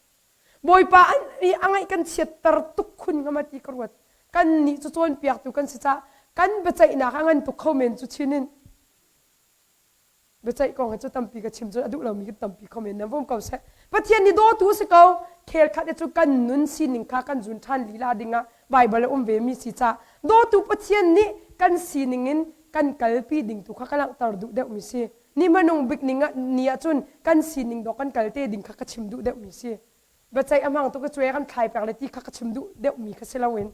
Bawipa i a ngaih kan chiatter tuk khun hnga ma ti ka ruat. Kan nih cu cawnpiaktu kan si caah kan biaceihnak a ngan tuk kho men cu chin in biaceih kong hi cu tampi ka chim cu a duh lomi kan tampi kho men nan vum ko seh. Pathian nih dawtu si ko. Khel khat cu kan nun sining kha kan zun ṭhan lila dingah Baibal a um ve mi si caah dawtu Pathian nih kan sining in kan kalpi ding tu kha ka langhter duh deuh mi si. Ni hmanung bik ning ah ni ahcun kan sining dawh kan kal te ding kha ka chim duh deuhmi si. Biaceih a hmang tuk i cuai kan thlai peng le ti kha ka chim duh deuhmi kha si loin.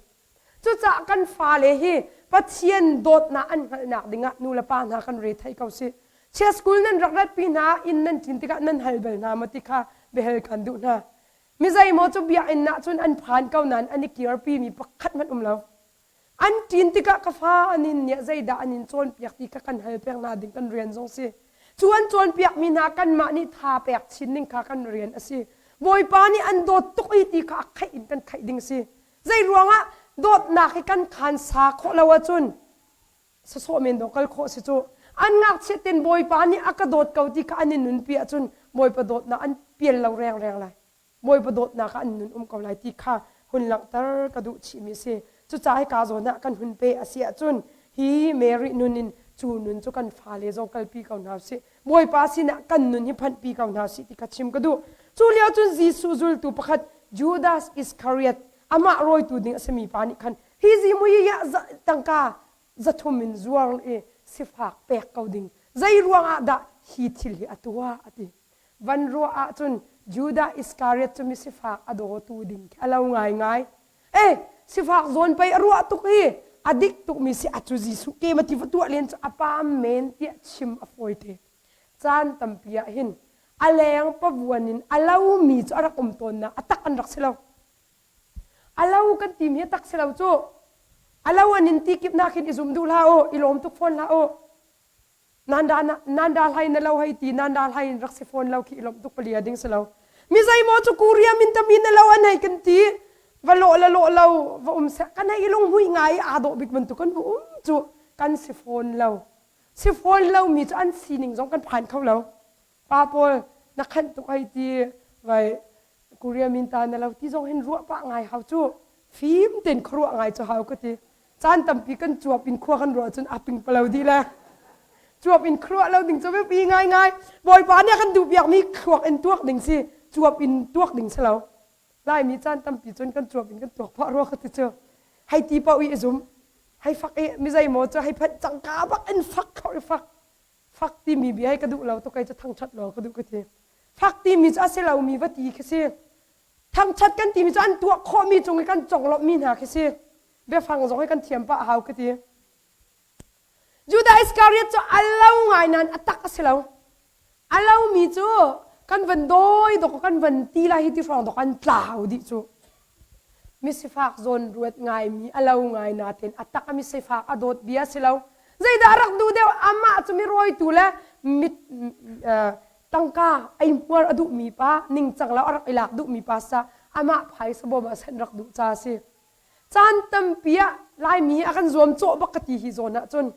Cucaah kan fale hi Pathian dawtnak an hngalhnak dingah nu le pa hna kan re thei ko si. Chia school nan rak ratpi hna inn nan ṭin tikah nan hal bal hna maw ti kha biahal kan duh hna. Mi zeimaw cu biakinn ah cun an phan ko nain an i kirpi mi pakhat hmanh um lo. An ṭin tikah ka fa an in nih zeidah an in cawnpiak ti kha kan hal peng hna ding kan rian zong si. Cu an cawnpiakmi hna kanmah nih tha pek chin ning kha kan rian a si. Bawipa nih an dawt tuk i ti kha a kheih in kan kheih ding a si. Zei ruangah dawtnak hi kan khaan sa khawh lo ahcun sawsawh men dawh kal khawh si cu. An ngakchiat ten Bawipa nih a ka dawt ko ti kha an i nunpi ahcun Bawipa dawtnak an pial lo rengreng lai. Bawipa dawtnak ah an nun um ko lai ti kha hun langhter ka duh chihmi a si. Cucaah hika zawn ah kan hun pe a si ahcun hi Mary nun in cu nun cu kan fale zong kalpi ko hna usih. Bawipa sinah kan nun hi phanhpi ko hna usih ti kha chim ka duh. Cu lio cun Jesuh zultu pakhat Judas Iskariot amah rawitu ding a simi pa nih khan hi zimui ah tangka 300 in zuar i sifak pek ko ding zei ruangah dah hi thil hi a tuah a ti. Van ruah ahcun Judah Iskariot cu misifak a dawtu ding khi a lo ngaingai. Eh, sifak zawn pei a ruah tuk hi a dik tukmi si a cu Jesuh ke ma ti va tuah len cu a paam men tiah chim a fawite. Caan tampi ah hin a leng pavuan in a lomi cu a rak um tawnnak a tak an rak si lo. A lo kan timi hi tak si lo cu. A lo an in ti kip nak hin i zum duh hlah u, i lawm tuk fawn hlah u. Nan da nan da hlai na lo hei ti nan da hlai in rak si fawn lo khi i lawmh tuk palia ding si lo. Mi zeimaw cu Korea min tami na lo an hei kan ti va lawh le lawh lo va um seh kan hei i lunghmuih ngai i aa dawh bik bantuk kan va um cu kan si fawn lo. Si fawn lo mi cu an sining zong kan phan kho lo. Pa pawl na khanh tuk hei ti vai Korea min ta na lo ti zong hin ruah pah ngai hau cu fim tein khuaruah ngai cu hau ka ti caan tampi kan cuap in khua kan ruah cun a ping palo dih le cuap in khuaruah lo ding cu biapi ngai ngai bawipa nih a kan duh piak mi thluak in tuak ding si cuap in tuak ding si lo laimi caan tampi cun kan cuap in kan tuak phah rua ka ti cu hei ti paoh i zum hei fak i mi zeimaw cu hei phanh cangka bak in fak kho i fak Fak timi bia hi ka duh lo tuk kei cu thangṭhat lawng ka duh ka ti. Fak timi cu a si lomi va ti khi si. Thangṭhat kan timi cu an tuah khawhmi cung i kan conglawmhmi hna khi si. Biafang zong hi kan thiam pah a hau ka ti. Judah Iskariot cu a lo ngai nain a tak a si lo. A lomi cu kan van dawi dok kan van ti lai hi ti hrawng dok an tlau dih cu. Misifak zawn ruat ngaimi a lo ngai natein a tak a misifak a dawt bia si lo. Zeidah a rak duh deuh amah cu mi rawitu le mit tangka eihmuar a duhmi pa ningcang lo a rak i lak duhmi pa sa amah phaisa bawm ah sen rak duh ca a si. Caan tampi ah Laimi a kan zuam cawh bak ka ti hi zawn ah cun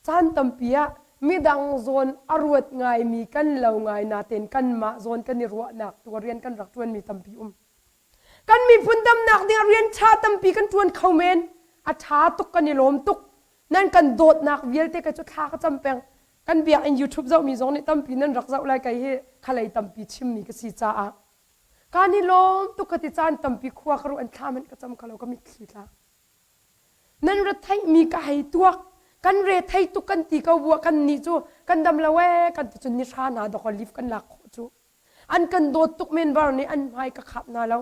Caan tampi ah midang zawn a ruat ngaimi kan lo ngai natein kanmah zawn kan i ruahnak tu ah rian kan rak ṭuanmi tampi um. Kan miphun damnak dingah rian ṭha tampi kan ṭuan kho men. A ṭha tuk kan i lawm tuk. Nan kan dawtnak vialte kei cu thla ka cam peng. Kan biakinn YouTube zohmi zong nih tampi nan rak zoh lai kei hi khalei tampi chimmi ka si caah. Kan i lawm tuk ka ti caan tampi khua ka ruah in thla hmanh ka cam kho lo ka mitthli tla. Nan retheihmi ka hei tuak. Kan rethei tuk kan ti ko buah kan nih cu kan dam lo ee kan ti cun ni hra hna dawkaw leave kan lak khawh cu. An kan dawt tuk menbar nih an hmai ka khap hna lo.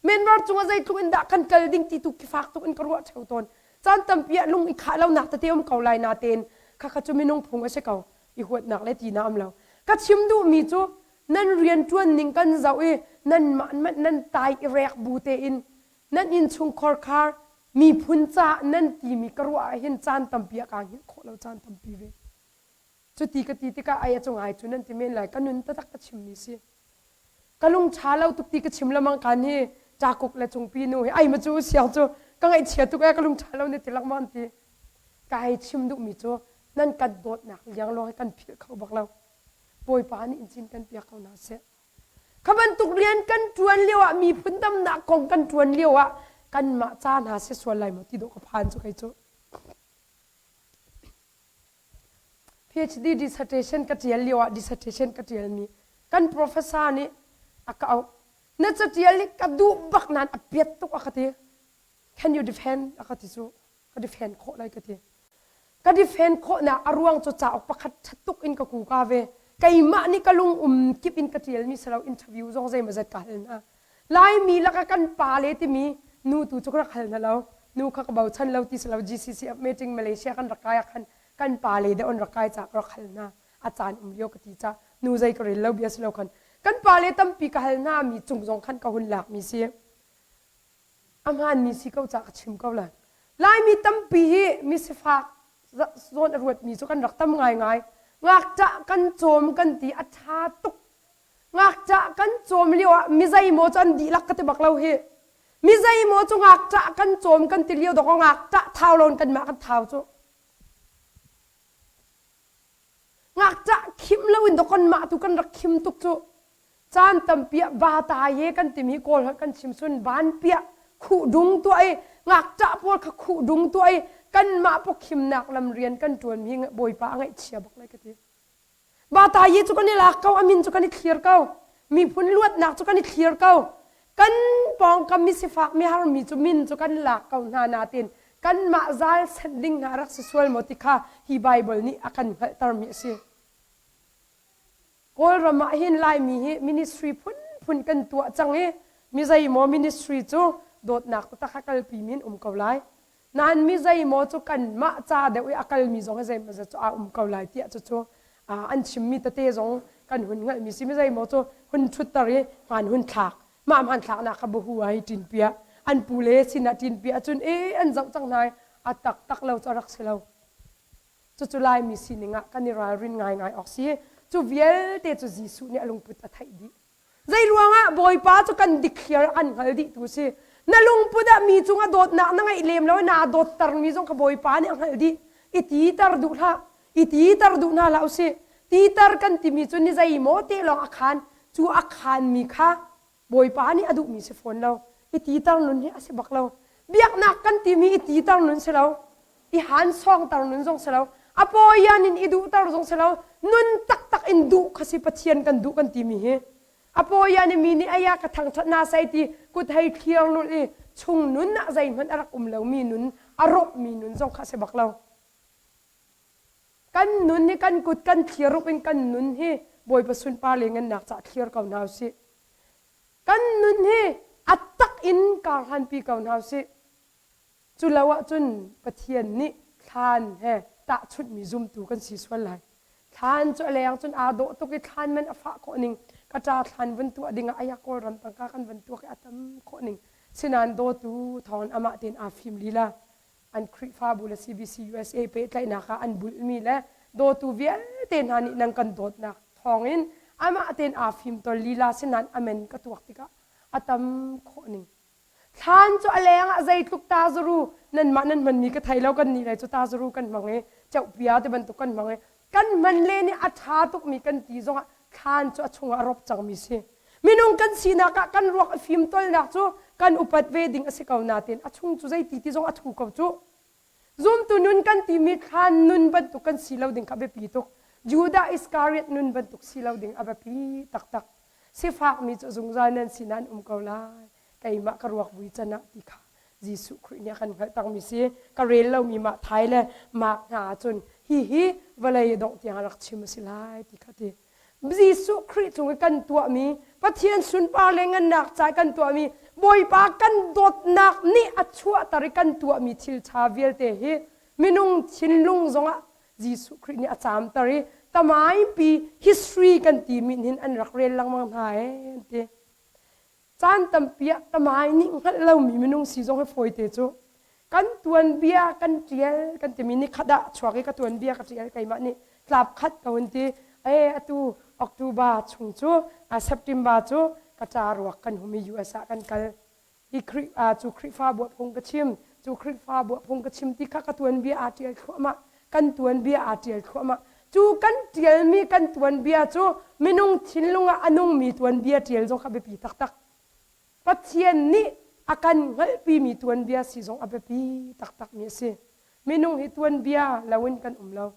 Menbar cungah zeitluk in dah kan kal ding ti tu khi fak tuk in ka ruah ṭheo tawn. Caan tampi ah lung i khah lonak tete um ko lai natein khakha cu minung phung a si ko. I huatnak le tinak um lo. Ka chim duhmi cu nan rianṭuan ning kan zoh i nanmah nan tai i rek bu tein nan innchungkhar khar miphun caah nan timi ka ruah ah hin caan tampi ah kaa hngilh khawh lo caan tampi ve. Cuti ka ti tikah ai a cung ai cu nan ti men lai ka nun taktak ka chimmi si. Ka lung ṭha lo tuk ti ka chim lamang kan hi cakuk le cungpi nu hi ai ma cu siang cu ka ngaihchia tuk ee ka lung ṭha lo ne ti lengmang an ti. Ka hei chim duhmi cu nan kan dawtnak liangluang hi kan philh kho bak lo. Bawipa nih in cin kan piak ko hna seh. Kha bantuk rian kan ṭuan lioah miphun damnak kong kan ṭuan lioah kanmah ca hna si sual lai maw ti dawh ka phan cu kei cu. PhD dissertation ka ṭial lioah dissertation ka ṭialmi kan professor nih a ka auh. Na caṭial hi ka duh bak nain a piat tuk a ka ti. Can you defend a ka ti cu. Ka defend khawh lai ka ti. Ka defend khawhnak a ruang cu cauk pakhat ṭhat tuk in ka kuka ve. Keimah nih ka lung um kip in ka ṭialmi si lo interview zong zeimawzat ka hal hna. Laimi lakah kan pale timi nu tu cu ka rak hal hna lo. Nu kha ka bochan lo ti si lo GCCF meeting Malaysia kan rak kai ah khan kan pale deuh an rak kai caah ka rak hal hna. A caan um lio ka ti ca nu zei ka rel lo bia si lo khan kan pale tampi ka hal hna mi cung zong khan ka hun lakmi si. A hmaanmi si ko caah ka chim ko lai. Laimi tampi hi misifak zawn a ruatmi cu kan rak tam ngaingai. Ngakṭah kan cawm kan ti a ṭha tuk. Ngakṭah kan cawm lio ah mi zeimaw cu an dihlak ka ti bak lo hi. Mi zeimaw cu ngakṭah kan cawm kan ti lio dawkaw ngakṭah thau lo in kanmah kan thau cu. Ngakṭah khim loin dawkaw kanmah tu kan rak khim tuk cu. Caan tampi ah bataye kan timi Kawl holh kan chim sun vanpiah khuhdung tuah i ngakṭah pawl kha khuhdung tuah i kanmah pawkhimnak lam rian kan ṭuanmi Bawipa a ngaihchia bak lai ka ti. Bataye cu kan i lak ko, a min cu kan i thlir ko. Miphun luatnak cu kan i thlir ko. Kan pawngkam mi sifak mi harmi cu min cu kan lak ko hna natin kanmah zal senh ding hna rak si sual maw ti kha hi Baibal nih a kan hngalhtermi a si. Kawlram ah hin Laimi hi ministry phunphun kan tuah cang i mi zeimaw ministry cu dawtnak taktak a kalpi mi an um ko lai. Nain mi zeimaw cu kanmah ca deuh i a kalmi zong hi zeimawzat cu aa um ko lai tiah cucu an chimmi tete zong kan hun hngalhmi si. Mi zeimaw cu hun ṭhutter i hmaan hun thlak. Mah hmanthlaknak kha buhu ah hi ṭinpiah. An pule sinah ṭinpiah cun ee an zoh cang hna i a taktak lo cu a rak si lo. Cucu Laimi sining ah kan i ralrin ngaingai awk si. Cu vialte cu Jesuh nih a lungput a theih dih. Zei ruangah Bawipa cu kan dikthliar a kan hngal dih tu si. Na lungput ah mi cungah dawtnak na ngeih lem lo i naa dawttermi zong kha Bawipa nih a hngalh dih. I titer duh hlah. I titer duh hna hlah usih. Titer kan timi cu ni zeimaw te lawng a khaan. Cu a khaanmi kha Bawipa nih a duhmi si fawn lo. I titer nun hi a si bak lo. Biaknak kan timi i titer nun si lo. I han sawngter nun zong si lo. A pawian in i duhter zong si lo. Nun taktak in duh kha si Pathian kan duh kan timi hi. A pawian i mi nih aya ka thangṭhat na sai ti kut hei thlir lulh i chung nun ah zeihmanh a rak um lomi nun, a rawpmi nun zong kha a si bak lo. Kan nun hi kan kut kan thlir rup in kan nun hi Bawipa sunpar le ngannak caah thlir ko hna usih. Kan nun hi a tak in kar hlanpi ko hna usih. Cu lo ahcun Pathian nih thlan he tahchunhmi zumtu kan si sual lai. Thlan cu a leng cun aa dawh tuk i thlan man a fah khawh ning ka ṭa thlan vun tuah ding ah aya Kawlram tangka kan van tuak i a tam khawh ning. Sinain dawtu thawngin amah tein aa fim lila. An Khrihfabu le CBC USA pehtlaihnak ah an bulhmi le dawtu vialte hna nih nan kan dawtnak thawngin amah tein aa fimtawl lila sinain amen ka tuak tikah a tam khawh ning. Thlan cu a leng ah zeitluk tazaru nanmah nan hmanmi ka thei lo kan nih lei cu tazaru kan hmang i ceuhpia ti bantuk kan hmang i kan hman le nih a ṭha tukmi kan ti zongah thlan cu a chungah a rop cangmi si. Minung kan sinak ah kan ruak a fimtolnak cu kan upat ve ding a si ko nain a chung cu zeiti ti zong a thu ko cu. Zumtu nun kan timi thlan nun bantuk kan si lo ding kha biapi tuk. Judah Iskariot nun bantuk si lo ding a biapi taktak. Sifakmi cu zungzal nan sinah an um ko lai. Keimah ka ruak vui can ah ti kha Jesuh Khrih nih a kan hngalh takmi si. Ka rel lomi mah thai le mak hna ahcun hihi vawlei dongh tiang a rak chim a si lai ti kha ti. Jesuh Khrih cung i kan tuahmi Pathian sunpar le ngannak ca i kan tuahmi Bawipa kan dawtnak nih a chuahter i kan tuahmi thil ṭha vialte hi minung thinlung zongah Jesuh Khrih nih a caamter i tamaipi history kan timi hin an rak rel lengmang hna ee an ti. Caan tampi ah tamai nih hngalh lomi minung si zong hi fawite cu kan tuanbia kan ṭial kan timi ni khat ah chuak i ka tuanbia ka ṭial keimah nih tlap khat ko in ti e atu October chung cu September cu ka ṭa ruak kan hum i US ah kan kal hi Khrih cu Khrihfabu ah phung ka chim cu Khrihfabu ah phung ka chim ti kha ka tuanbia aa ṭial thluahmah kan tuanbia aa ṭial thluahmah cu kan ṭialmi kan tuanbia cu minung thinlung ah a nungmi tuanbia ṭial zong kha biapi taktak Pathian nih a kan hngalhpimi tuanbia si zong a biapi taktakmi a si minung hi tuanbia loin kan um lo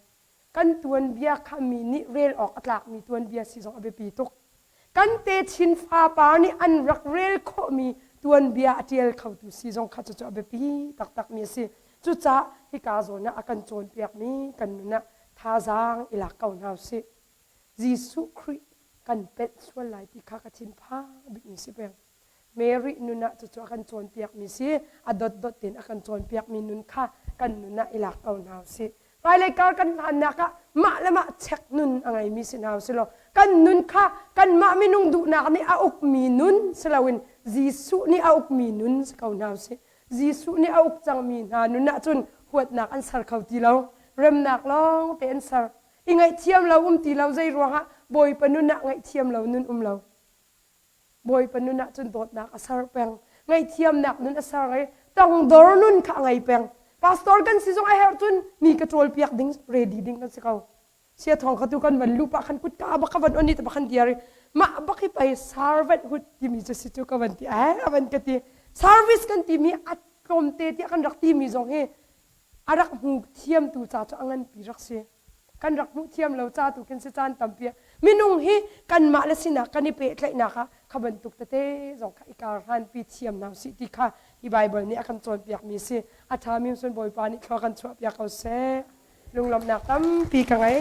kan tuanbia kha mi nih rel awk a tlakmi tuanbia si zong a biapi tuk Kan techin fapar nih an rak rel khawhmi tuanbia a ṭial khotu si zong kha cucu a biapi taktakmi a si. Cucaah hika zawn ah a kan cawnpiakmi kan nun ah thazaang i lak ko hna usih. Jesuh Khrih kan pelh sual lai ti kha ka thinphang bikmi si peng. Mary nun ah cucu a kan cawnpiakmi si, a dotdot tein a kan cawnpiakmi nun kha kan nun ah i lak ko hna usih. Hmailei kar kan hlannak ah mah le mah check nun a ngeimi si hna usih law kan nun kha kanmah minung duhnak nih a ukmi nun si loin Jesuh nih a ukmi nun si ko hna usih. Jesuh nih a uk cangmi hna nun ahcun huatnak an ser kho ti lo, remnak lawng te an ser. I ngaihthiam lo um ti lo zei ruangah Bawipa nun ah ngaihthiam lo nun um lo. Bawipa nun ah cun dawtnak a ser peng. Ngaihthiamnak nun a ser i tangdor nun kha a ngei peng. Pastor kan si zong a herh cun mi ka ṭawlpiak ding ready ding kan si ko. Sia thawng kha tu kan van luh pah khan kutka bak ka van on i bak khan diar i mah bak hi pei servanthood timi cu si cu ka van ti eh a van ka ti. Service kan timi a tlawmte tiah kan rak timi zong hi a rak hmu thiamtu ca cu a nganpi rak si. Kan rak hmuh thiam lo ca tu khin si caan tampi ah minung hi kanmah le sinak kan i pehtlaihnak ah kha bantuk tete zong kha i karhlanpi thiam hna usih ti kha hi Baibal nih a kan cawnpiakmi si. A ṭhami sun Bawipa nih thlua kan chuahpiak ko seh. Lunglawmhnak tampi ka ngei.